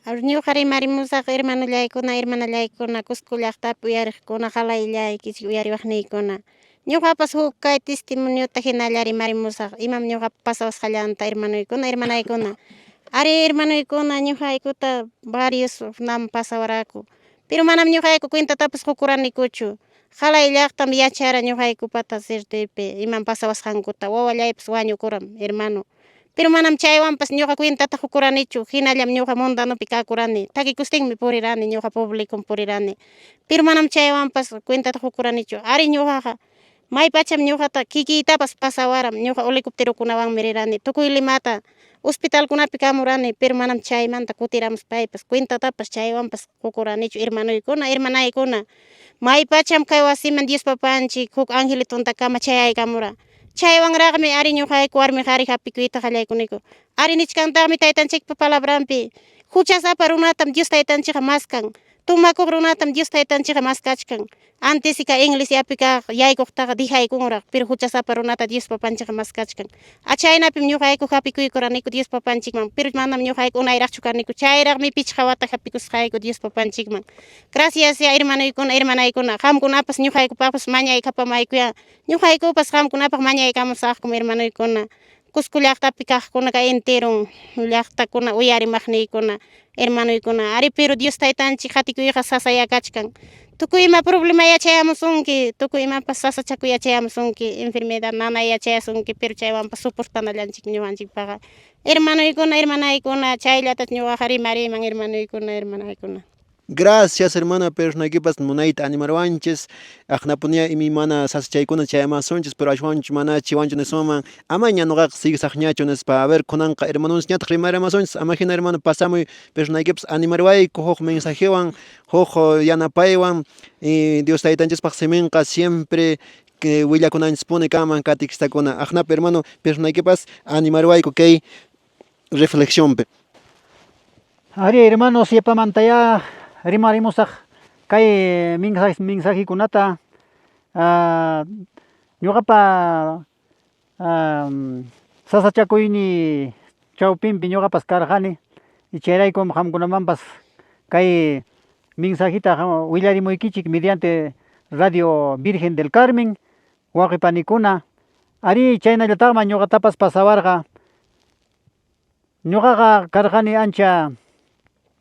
Ñuqa rimarimusaq hermanollaykuna, hermanallaykuna, Cusco llaqtapi uyariqkuna, qalayllaykichik uyariwaqniykuna. Ñuqapas huk kay testimoniota hinalla rimarimusaq, imam ñuqapa pasawasqallanta hermanoykuna, hermanaykuna. Ari hermanoykuna ñuqaykuta varios nam pasawaraku. Pero manam ñuqayku cuentatapas qukuranikuchu. Qalay llaqtam yachara ñuqaykupata ciertopi imam pasawasqankuta. Wawallaypas wañukuram, hermano. Pero manam chaywanpas ñuqa cuentata qukuranichu, hinallam ñuqa mundanopi kakurani. Takikustinmi purirani, ñuqa publicom purirani. Pero manam chaywanpas cuentata qukuranichu. Ari ñuqaqa maypacham ñuqata kikiytapas pasawaram, ñuqa helicópterokunawanmi rirani. Tukuy Limata hospitalkunapi kamurani, pero manam chaymanta kutiramuspaypas cuentatapas chaywanpas qukuranichu hermanoykuna, hermanaykuna. Maypacham kay wasiman Dios papanchik huk angelitontakama chayaykamura. Chaywanraqmi ari ñuqayku warmi qhari hap'ikuyta qallaykuniku. Ari nichkantaqmi taytanchikpa palabranpi huchasapa runatam Dios taytanchikqa maskan. Tumakuq runatam Dios taytanchikqa maskachkan. Antes iglesiapi kaq yaykuqtaqa dijaykunraq, pero huchasapa runata Dios papanchikqa maskachkan. Achaynapim ñuqayku hap'ikuykuraniku Dios papanchikman, pero manam ñuqayku unayraqchu kaniku. Chayraqmi pichqa wata hap'ikusqayku Dios papanchikman. Gracias ya hermanoykuna, hermanaykuna, qamkunapas ñuqaykupaqpas mañaykapamaykuyá. Ñuqaykupas qamkunapaq mañaykamusaqkum hermanoykuna. Cusco llaqtapi kaqkuna kay enteron llaqtakuna uyarimaqniykuna, hermanoykuna. Ari pero Dios taytanchik qatikuyqa sasayakachkan. Tukuy ima problema yachayamusunki, tukuy imapas sasachakuy yachayamusunki, enfermedad nanay yachayasunki, pero chaywanpas soportanallanchik ñuqanchikpaqa. Hermanoykuna, hermanaykuna, chayllata ñuqaqa rimariman hermanoykuna, hermanaykuna. Gracias hermana personaykipas munayta animarwanchis aqnapunia imaymana sasachaykuna chayamasunchis pero ashwanchu mana chiwanchu nisunman amaña ñuqaqa sigisaqñachu nispa. A ver kunanqa hermanonchikñataq rimaramasunchis ama hina hermano pasamuy personaykipas animarwayku huk mensajewan huk yanapaywan y Dios taytanchispaq siminqa siempre que willakunanchispuni kanman katikistakuna aqnapi hermano personaykipas animarwayku kay reflexionpi. Ari hermanos yapamantaya rimarimusaq kay mensajekunata ñuqapa sasachakuyni chawpinpi ñuqapas karqani chayraykum qamkunamanpas kay Mensajita willarimuykichik mediante Radio Virgen del Carmen, wawqi panikuna. Ari chaynallataqman ñuqatapas pasawarqa. Ñuqaqa karqani ancha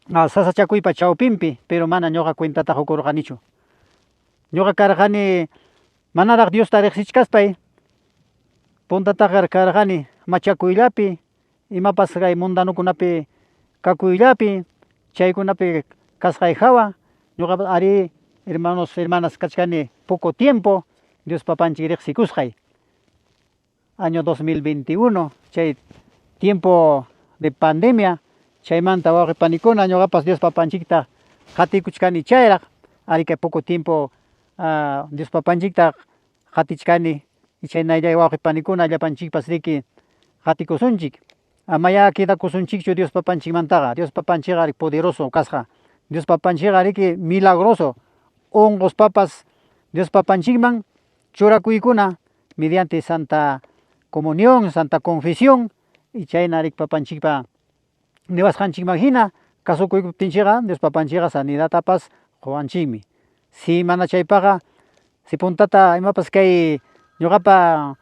sasachakuypa chawpinpi, pero mana ñuqa cuentata qukurqanichu. Ñuqa karqani manaraq Diosta riqsichkaspay, puntataqa karqani machakuyllapi, imapas kay mundanukunapi kakuyllapi, chaykunapi kasqay hawa, ñuqa ari hermanos, hermanas kachkani poco tiempo Dios papanchik riqsikusqay. Año 2021, chay tiempo de pandemia, chaymanta wawqi panikuna ñuqapas Dios papanchikta qatikuchkani chayraq, ari kay poco tiempo Dios papanchikta qatichkani, chaynalla wawqi panikuna llapanchikpas riki qatikusunchik. Amaya quedakusunchikchu Dios papanchikmantaqa, Dios papanchikqa ari poderoso kasqa, Dios papanchikqa riki milagroso, unquspapas Dios papanchikman churakuykuna mediante Santa Comunión, Santa Confesión, y chayna riki papanchikpa niwasqanchikman hina kasukuykuptinchikqa Dios papanchikqa sanidadtapas quwanchikmi. Si mana chaypaqa, si puntata imapas kay ñuqapa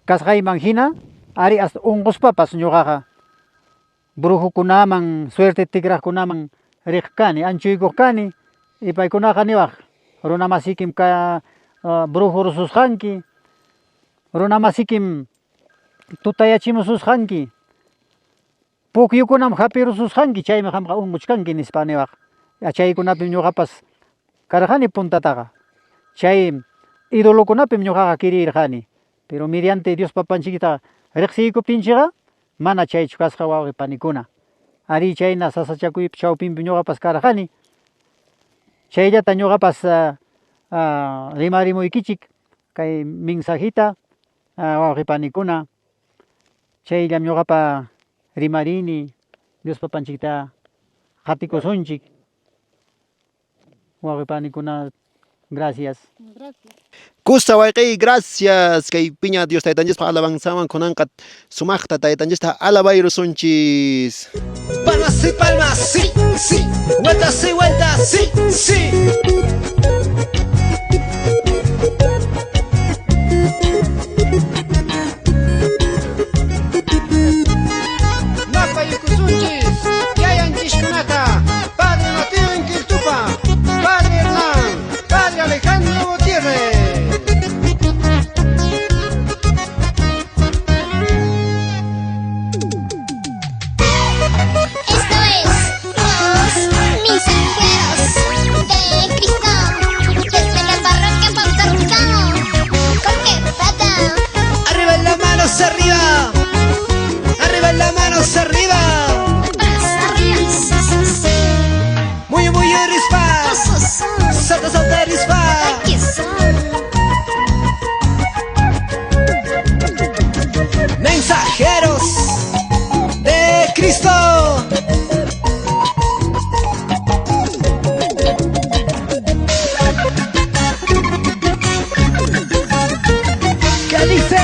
kasqayman hina, ari hasta unquspapas ñuqaqa brujukunaman, suerte tikraqkunaman riq kani, anchuykuq kani, y paykunaqa niwaq runa masikim ka brujo rususqanki, runa masikim tutayachimususqanki, pukyukunam hapirususqanki, chaymi qamqa unquchkanki nispa niwaq. Chaykunapim ñuqapas karqani puntataqa. Chay idolokunapim ñuqaqa kirirqani, pero mediante Dios papanchikta riqsiykuptinchikqa mana chaychu kasqa wawqi panikuna. Ari chayna sasachakuypi chawpinpi ñuqapas karqani. Chayllata ñuqapas rimarimuykichik kay mensajita wawqi panikuna. Chayllam ñuqapa rimarini Dios papanchikta qatikusunchik. Wawqi panikuna, gracias. Gracias. Kusa wayqiy, gracias. Kay piña Dios taytanchispa alabanzawan kunanqa sumaqta taytanchista alabayrusunchis. Palmas y palmas, sí, sí. Vueltas y vueltas, sí, sí. Napaykusunchis, yayanchiskunata, Padre Mateo Inquiltupa, Padre Hernán, Padre Alejandro Gutiérrez. Esto es Los Mensajeros de Cristo, desde la parroquia Paucarcao, Colquepata. Arriba en las manos, arriba. Arriba en las manos, arriba. Muy, muy rispa. Salta, salta, rispa. Mensajeros de Cristo. ¿Qué dice?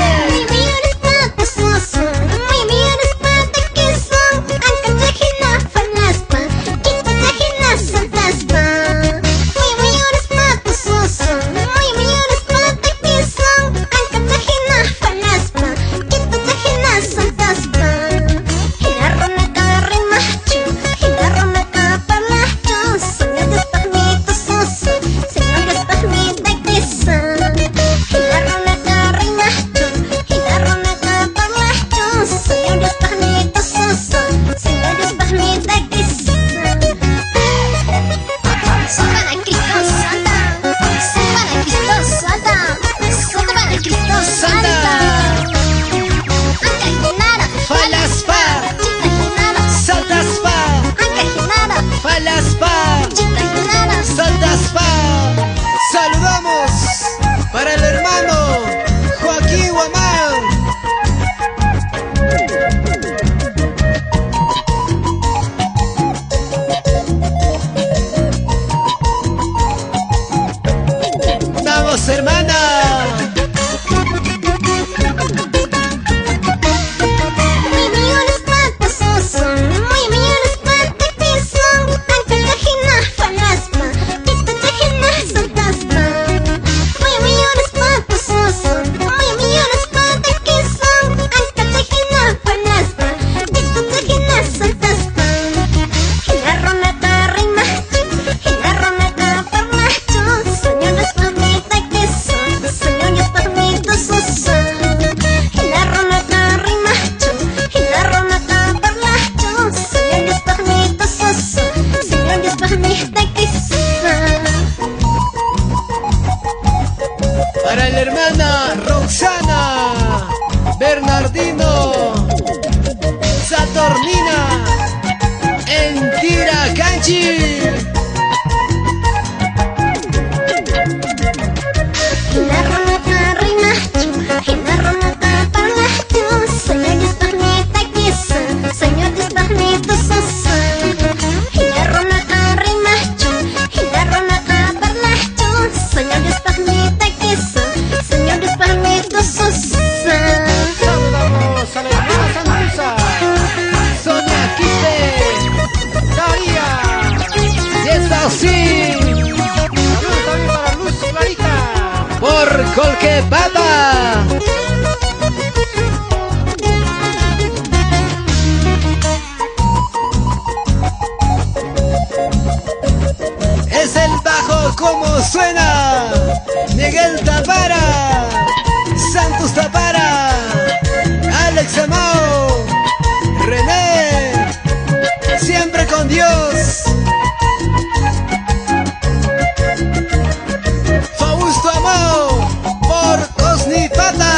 Saludamos para el hermano Joaquín Guamán. Vamos, hermana. Mariachi. Saludamos a la hermana Santusa, Sonia Quispe, Daría, Y es así. Saludos también para Luz Clarita. Por Colquepata. Es el bajo como suena. Miguel Tapara, Santos Tapara, Alex Amao, René, siempre con Dios. Fausto Amao, por Cosnipata.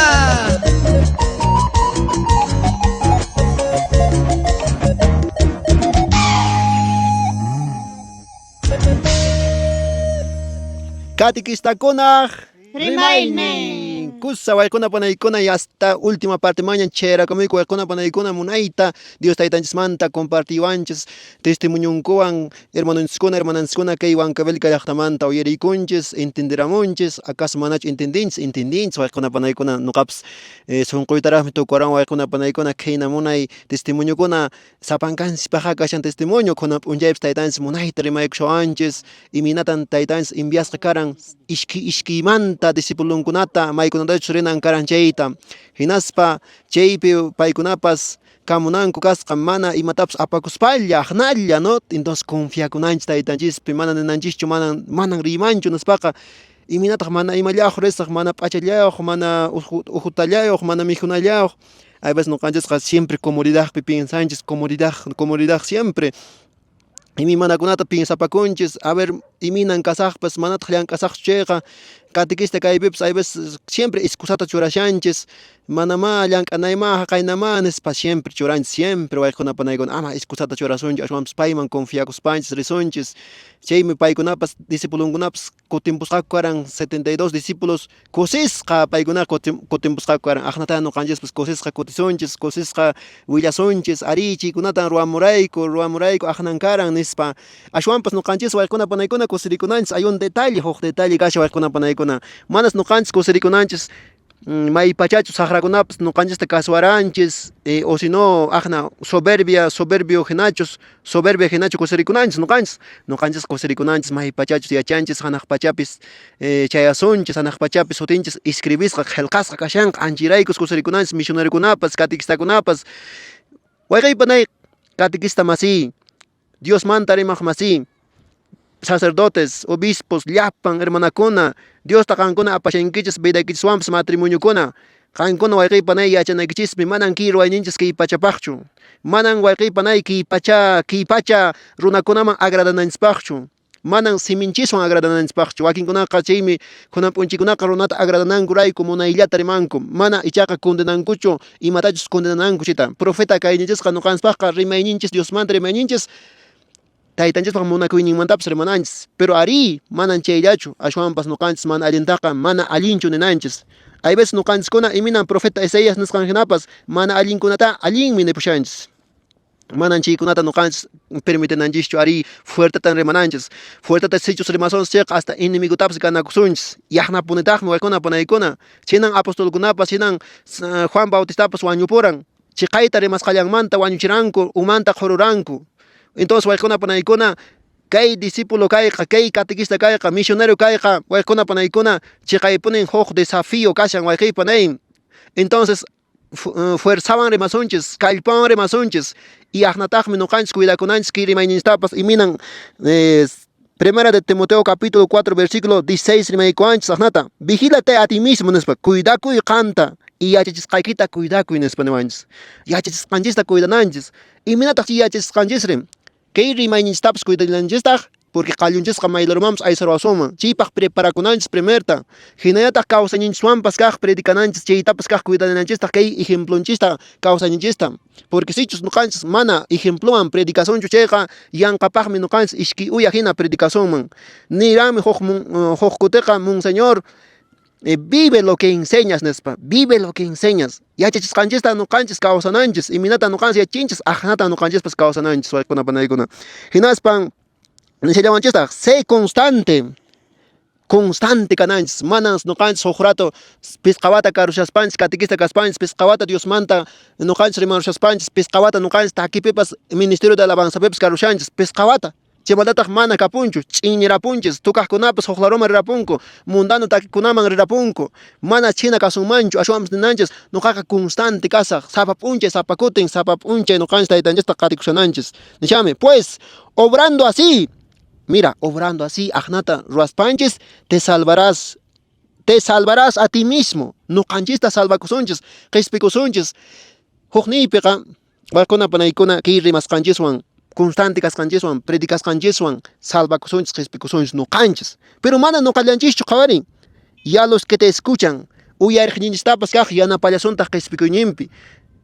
Katikistakuna Rimaynin. Kusa waykuna panaykuna y hasta última parte mañan chera kamuyku waykuna panaykuna munayta Dios taytanchismanta compartiwanchis testimonionkuwan hermanonchiskuna hermananchiskuna kay Huancavelica llaqtamanta uyarikunchis entenderamunchis acaso manachu entendinchis entendinchis waykuna panaykuna nuqapas sunquytaraqmi tukuran waykuna panaykuna khayna munay testimoniokuna sapankanchispaqqa kashan testimonio kunan p'unchaypis taytanchis munayta rimaykushawanchis imaynatan taytanchis enviasqa karan ishki ishkiymanta discipulunkunata maykunatachus rinan karan chayta hinaspa chaypi paykunapas kamunanku kasqa mana imatapas apakuspalla aqnalla no entonces confiakunanchis taytanchispi mana ninanchischu manan manan riymanchu nispaqa imaynataq mana imallayuq risaq mana p'achallayuq mana ujutallayuq mana mikhunallayuq hay veces nuqanchisqa siempre comodidadpi piensanchis comodidad comodidad siempre imaymanakunata piensapakunchis a ver imaynan kasaqpas manataq llank'asaqchu chayqa catequista kaypipas hay veces siempre excusata churashanchis manamá llank'anaymá haqaynamá nispa siempre churanchis siempre wayquna panaykuna ama excusata churasunchis ashwanpas payman confiakuspanchis risunchis chaymi paykunapas discipulunkunapas kutimpusqaku karan 72 discípulos kusisqa paykuna kutimpusqaku karan aqnata nuqanchispas kusisqa kutisunchis kusisqa willasunchis ari chaykunatan ruwamurayku ruwamurayku aqnan karan nispa ashwanpas nuqanchis waykuna panaykuna kusirikunanchis hay un detalle huk detalle kashan waykuna panaykuna manas nuqanchis kusirikunanchis may pachachu saqrakunapas nuqanchista kasuwaranchis o si no aqna soberbia soberbio hinachus soberbia hinachu kusirikunanchis nuqanchis nuqanchis kusirikunanchis may pachachus yachanchis hanaq pachapis chayasunchis hanaq pachapis sutinchis escribisqa qillqasqa kashanqa anchayraykus kusirikunanchis misionerokunapas catequistakunapas wayqiypanay catequista masiy Diosmanta rimaq masiy sacerdotes, obispos, llapan hermanakuna, Diosta qankuna apashankichis vidaykichiswanpas matrimoniokuna qankuna wayqiypanay yachanaykichismi manan kay ruwayninchis kay pachapaqchu manan wayqiypanay kay pacha kay pacha runakunaman agradananchispaqchu manan siminchiswan agradananchispaqchu wakinkunaqa chaymi kunan p'unchaykunaqa runata agradanankurayku munayllata rimanku mana ichaqa condenankuchu imatachus condenananku chayta profeta kayninchisqa nuqanchispaqqa rimayninchis Diosmanta rimayninchis taytanchispaq munakuyninmantapas rimananchis pero ari manan chayllachu ashwanpas nuqanchis mana allintaqa mana allinchu ninanchis hay veces nuqanchiskuna imaynan profeta Isaías nisqan hinapas mana allinkunata allinmi nipushanchis manan chaykunata nuqanchis permitinanchischu ari fuertetan rimananchis fuerteta sichus rimasunchis chayqa hasta enemigotapas ganakusunchis yaqnapunitaqmi waykuna panaykuna chinan apostolkunapas chinan Juan Bautistapas wañupuran chiqayta rimasqallanmanta wañuchiranku umanta qhururanku entonces waykuna panaykuna kay discípulo kayqa kay catequista kayqa misionero kayqa waykuna panaykuna chiqaypunin huk desafío kashan wayqiypanay entonces fuerzawan rimasunchis kallpawan rimasunchis y aqnataqmi nuqanchis cuidakunanchis kay rimayninchiktapas imaynan Primera de Timoteo capítulo 4 versículo 16 rimaykuwanchis aqnata vigílate a ti mismo nispa cuidakuy qanta y yachachisqaykita cuidakuy nispa niwanchis yachachisqanchista cuidananchis imaynataq chay yachachisqanchisri kay rimayninchiktapas cuidananchistaq Porque qallunchisqa maylarumanpas aysaruwasunman. Chaypaq preparakunanchis primerta. Hinallataq kawsayninchiswanpas kaq predicananchis, chaytapas kaq cuidananchistaq kay ejemplonchista kawsayninchista. Porque sichus nuqanchis mana ejemplowan predicasunchu chayqa yanqapaqmi nuqanchis ishki uya hina predicasunman. Niranmi huk huk kutiqa monseñor vive lo que enseñas nispa, vive lo que enseñas. Yachachisqanchista nuqanchis kawsananchis, imaynata nuqanchis yachachinchis, aqnata nuqanchispas kawsananchis waykuna panaykuna. Hinaspan nishallawanchistaq, sé constante. Constante kananchis, manan nuqanchis huk rato pisqa wata karushaspanchis, catequista kaspanchis, pisqa wata Diosmanta nuqanchis rimarushaspanchis, pisqa wata nuqanchis takipipas ministerio de alabanzapipas karushanchis, pisqa wata. Chaymantataq mana kapunchu, ch'iñirapunchis, tukaqkunapas huk laruman rirapunku, mundano takikunaman rirapunku. Mana chhina kasunmanchu, ashwanpas ninanchis, nuqaqa constante kasaq, sapa p'unchay, sapa kutin, sapa p'unchay nuqanchis taytanchista qatikushananchis. Nishami, pues, obrando así, mira, obrando así, aqnata ruwaspanchis, te salvarás, te salvarás a ti mismo. Nuqanchista salvakusunchis, qispikusunchis. Hukniypiqa, Waykuna panaykuna kay rimasqanchiswan, constante kasqanchiswan, predicasqanchiswan salvakusunchis, qispikusunchis nuqanchis. Pero mana nuqallanchischu qhawarin. Ya los que te escuchan, uyariqninchistapas kaq yanapallasuntaq qispikuyninpi.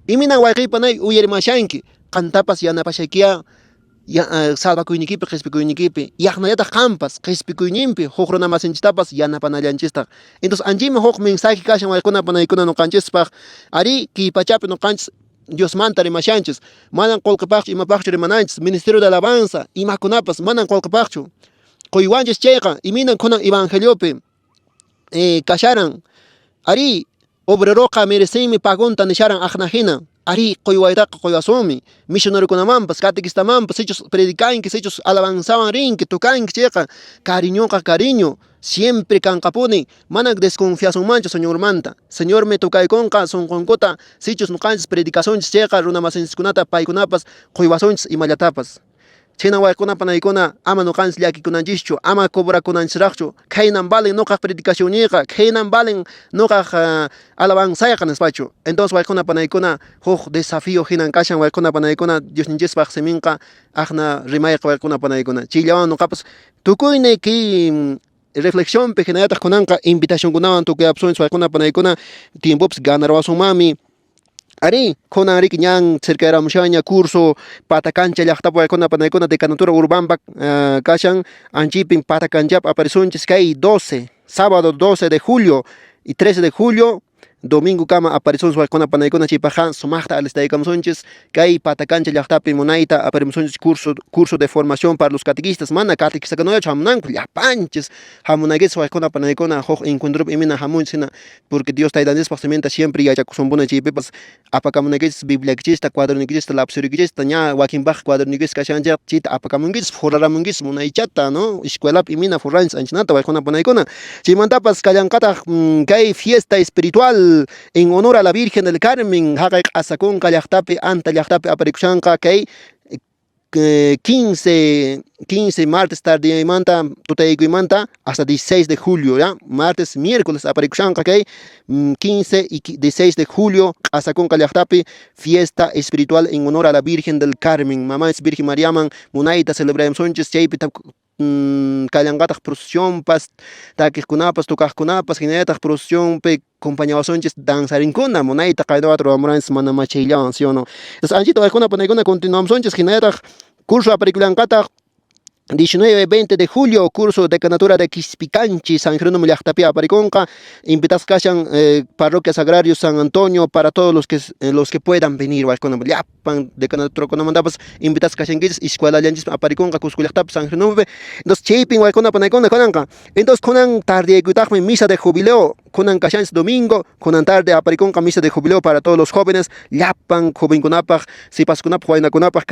Iminan wayqiy panay uyarimashanki, qantapas yanapashaykiya salvakuynikipi, qispikuynikipi. Yaqnallataq qanpas qispikuyninpi huk runa masinchistapas yanapanallanchistaq. Entonces anchimi huk mensaje kashan waykuna panaykuna nuqanchispaq. Arí, kay pachapi nuqanchis Diosmanta rimashanchis, manan qolqepaqchu imapaqchu rimananchis, ministerio de alabanza, imakunapas manan qolqepaqchu. Qoywanchis chayqa, imaynan kunan evangeliopi kasharan. Arí, obreroqa merecenmi pagonta nisharan aqna hina. Arí, qoywaytaqa qoywasunmi. Misionariokunamanpas, catequistamanpas, sichus predicanki, sichus alabanzawan rinki, tocanki chayqa, cariñoqa cariño, siempre kanqapuni. Mana desconfiasunmanchu Señormanta. Señormi tocaykunqa sonqonkuta, sichus nuqanchis predicasunchis chayqa, runamasinchiskunata paykunapas qoywasunchis imallatapas. Chhayna waykuna panaykuna ama nuqanchis llakikunanchischu, ama cobrakunanchisraqchu. Khaynan valen nuqaq predicacionniyqa, khaynan valen nuqaq alabanzayqa nispachu. Entonces waykuna panaykuna huk desafío hinan kashan waykuna panaykuna Diosninchispaq siminqa aqna rimayqa waykuna panaykuna. Chayllawan nuqapas tukuyni kay reflexionpi hinallataq kunanqa invitacionkunawan tukuyapusunchis waykuna panaykuna tiempopas ganarwasunmanmi. Arí, kunan riki ñan cercayaramushanña curso Patacancha llaqtapi waykuna panaykuna decanatura urbanpa kashan anchipin Patacanchapi aparisunchis kay 12, sábado 12 de julio y 13 de julio domingo kama aparisunchis waykuna panaykuna chaypaqqa sumaqta alistaykamusunchis kay Patacancha llaqtapi munayta aparimusunchis curso de formación para los catequistas, mana catequistakunallachu hamunanku llapanchis hamunaykichis waykuna panaykuna huk encuentropi imina hamunchis hina. Porque Dios Taytanchispaq siminta siempre yachakusunpuni chaypipas apakamunaykichis Bibliaykichista, cuadernoykichista, lapicerikichista, ña wakinpaq cuadernoykichis kashan chayqa chayta apakamunkichis, forraramunkichis munaychata, no? Escuelapi imina forranchis anchanata waykuna panaykuna. Chaymantapas kallanqataq kay fiesta espiritual en honor a la Virgen del Carmen haqay q'asakunqa llaqtapi, Anta llaqtapi aparikushanqa kay 15 martes tardeymanta tutaykuymanta hasta 16 de julio, ya martes, miércoles aparikushanqa kay 15 y 16 de julio q'asakunqa llaqtapi fiesta espiritual en honor a la Virgen del Carmen, mamanchis Virgen Mariaman munayta celebramusunchis chaypi kallanqataq procesionpas, takiqkunapas, tocaqkunapas, hinallataq procesionpi compañawasunchis danzarinkuna munayta qaynawata ruwamuranchis mana machayllawan, ¿sí o no? Entonces anchita waykuna panaykuna continuamusunchis hinallataq curso aparikullanqataq 19 20 de julio curso decanatura de Quispicanchi San Jerónimo llaqtapi aparikunqa invitasqa kashan parroquia Sagrario San Antonio para todos los que puedan venir waykuna llapan decanaturakunamantapas invitasqa kashankichis escuelallanchispi aparikunqa Cusco llaqtapi San Jerónimopi. Entonces chaypin waykuna panaykuna kunanqa. Entonces kunan tardeyaykutaqmi misa de jubileo kunan kashanchis domingo kunan tarde aparikunqa misa de jubileo para todos los jóvenes llapan jovenkunapaq sipaskunapaq waynakunapaq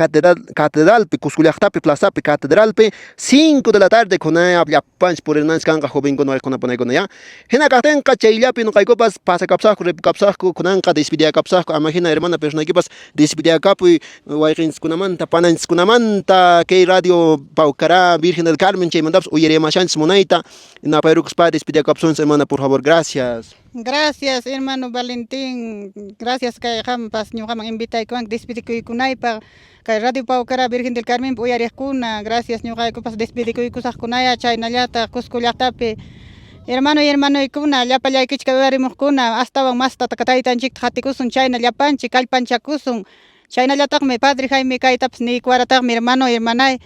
catedralpi Cusco llaqtapi plazapi catedralpi 5 de la tarde kunan llapanchis purinanchis kanqa jovenkuna waykuna panaykuna ya. Hina kaqtinqa chayllapi nuqaykupas pasakapsaqku ripukapsaqku kunanqa despidiyakapsaqku ama hina hermana personaykipas despidiyakapuy wayqinchiskunamanta pananchiskunamanta kay radio Paucará Virgen del Carmen chaymantapas uyariyamashanchis munayta napayrukuspa despidiyakapsunchis hermana por favor gracias. Gracias. Gracias, hermano Valentín. Gracias kay qampas ñuqaman invitaykuwanki despedikuykunaypaq kay Radio Paucará Virgen del Carmen uyariqkuna. Gracias ñuqaykupas despedikuykusaqkunaya chaynallataq Cusco llaqtapi hermano y hermanoykuna llapallaykichik uyarimuqkuna astawan masta taytanchikta qatikusun chayna llapanchik kallpanchakusun. Chaynallataqmi Padre Jaime kaytapas niykuwarataqmi hermano hermanay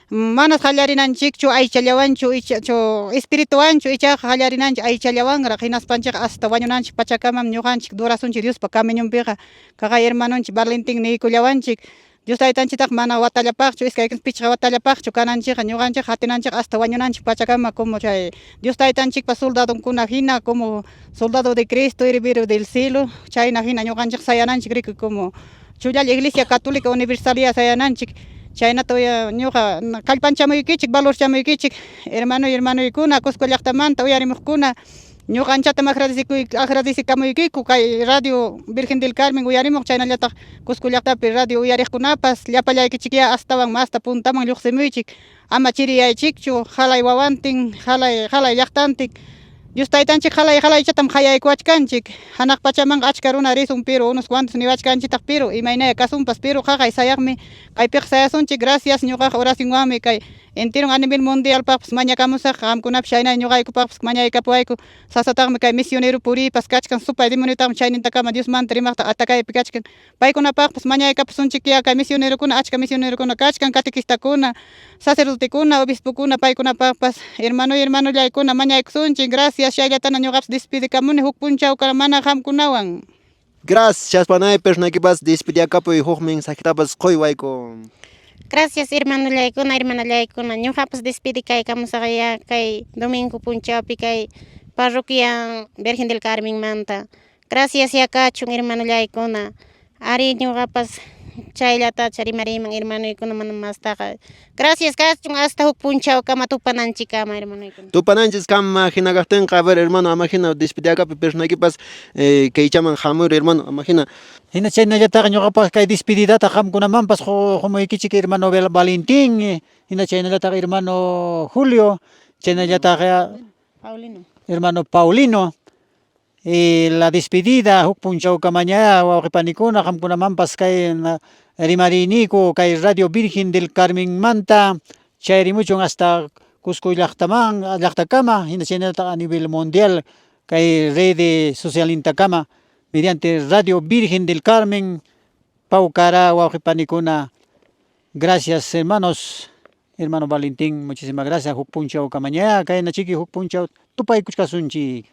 manas qallarinanchikchu aychallawanchu ichachu espirituwanchu ichaqa qallarinanchik aychallawanraq hinaspanchikqa hasta wañunanchik pachakamam ñuqanchik durasunchik Diospa camiñunpiqa kaqay hermanonchik Valentín niykullawanchik Dios taytanchiktaq mana watallapaqchu iskay pichqa watallapaqchu kananchikqa ñuqanchik qatinanchik hasta wañunanchik pachakama como chay Dios taytanchikpa soldadonkuna hina como soldado de Cristo heredero del cielo chayna hina ñuqanchik sayananchik riki como chullalla Iglesia Católica Universalía sayananchik chaynata ñuqa kallpanchamuykichik valorchamuykichik hermano y hermanoykuna Cusco llaqtamanta uyarimuqkuna ñuqa anchatam agradecikamuykiku kay Radio Virgen del Carmen uyarimuq chaynallataq Cusco llaqtapi radio uyariqkunapas llapallaykichikya astawan masta puntaman lluqsimuychik ama chiriyaychikchu qalay wawantin qalay qalay llaqtantin Dios taytanchik qalay qalaychatam qayaykuwachkanchik hanaq pachamanqa achka runa risun pero unos cuantos niwachkanchiktaq pero imaynaya kasunpas pero qaqay sayaqmi kaypiqa sayasunchik. Gracias ñuqaqa oracionwanmi kay entero a nivel mundialpaqpas mañakamusaq qamkunapas chaynay ñuqaykupaqpas mañaykapuwayku sasataqmi kay misionero puriypas kachkan supay demoniotaqmi chaynintakama Diosmanta rimaqta atakaypi kachkan paykunapaqpas mañaykapusunchikya kay misionerokuna achka misionerokuna kachkan catequistakuna sacerdotekuna obispokuna paykunapaqpas hermano y hermanollaykuna mañaykusunchik. Gracias chayllatana ñuqapas despedikamuni huk punchaw mana qamkunawan. Gracias panay personaykipas despediakapuy huk mensajetapas quywayku. Gracias hermanollaykuna hermanallaykuna ñuqapas despedikaykamusaqya kay domingo punchawpi kay parroquia Virgen del Carmen manta. Gracias ya kachun hermanollaykuna. Ari ñuqapas chayllatacha rimariyman hermanoykuna mana mastaqa. Gracias kachun hasta huk punchawkama tupananchikkama hermanoykuna. Tupananchis kama hina kaqtinqa a ver hermano ama hina despediakapi personaykipas kaychaman hamur hermano ama hina. Hina chaynallataqa ñuqapas kay despedidata qamkunamanpas qumuykichik hermano Valentín, hina chaynallataqa hermano Julio, chaynallataqa Paulino. Hermano Paulino. La despedida huk punchawkamaña wawqipanikuna qamkunamanpas kay rimariyniku kay Radio Virgen del Carmen manta chayrimuchun hasta Cusco llaqtaman llaqtakama hina chaynallataq a nivel mundial kay redes socialintakama mediante Radio Virgen del Carmen Paucará wawqipanikuna. Gracias hermanos, hermano Valentín, muchísimas gracias huk punchawkamaña kayna chiki huk punchaw tupaykuchkasunchik.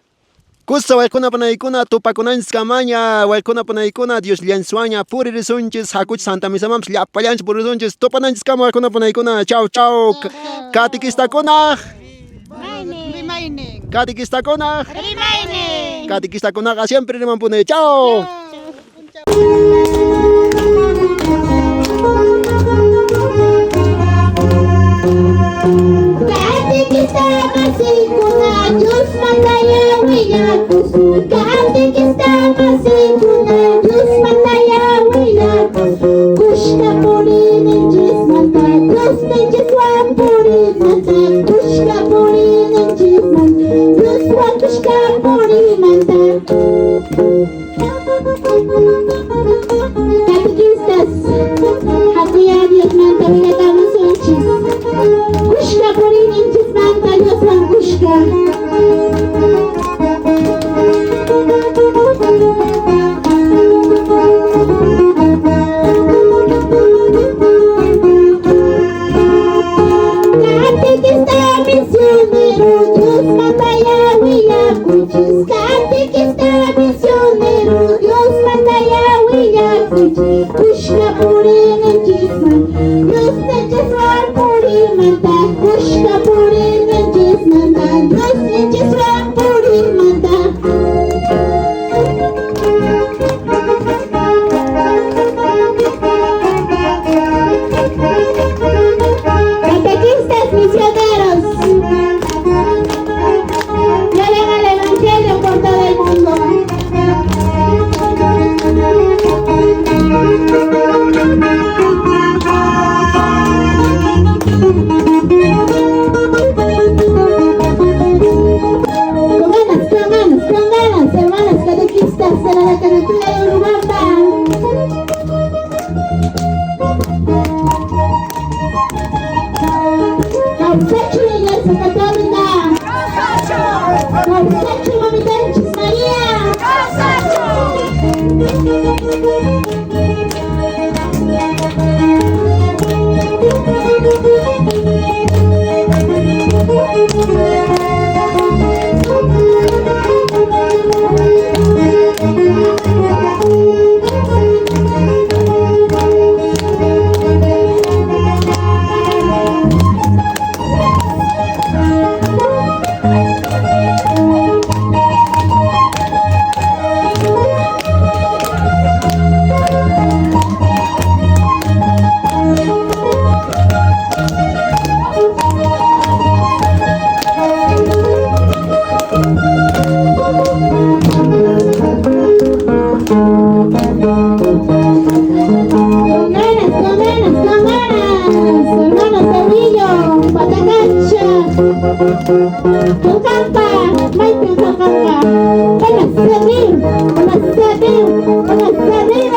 Kusa waykuna panaykuna tupakunanchis kamaña waykuna panaykuna Dios llansuaña puririsunchis hakuch Santa Misamanpas llapallanchis puririsunchis tupananchis kama waykuna panaykuna chau chau katikistakuna Rimaynin. Katikistakuna Rimaynin. Katikistakunaqa siempre rimanpuni chau. Catequista masikuna, Dios mandaya willakusun. Catequista masikuna, Dios mandaya willakusun. Kushka purininchis manta, Dios ninchiswan purimanta. Kushka purininchis manta, Dioswan kushka purimanta. Catequistas, hakuya Dios manta willakamusunchis. Kushka purininchis manta, Dioswan kushka. Catequista misionero, Dios manda ya willakuchis. Catequista misionero, Dios manda ya willakuchis. Kushka purininchis manta, Dios ninchiswan purimanta. Kushka purininchis manta, Dios ninchiswan purimanta. Catequistas misioneros, lleven el evangelio por todo el mundo. Con ganas, con ganas, con ganas. Kawsachu la Iglesia Católica. Kawsachu Mamitanchis María. Con ganas, con ganas, con ganas. Hermano Cedillo, Patacacha, Tucampa, Maipi Tucampa. Van a servir, van a servir, van a servir.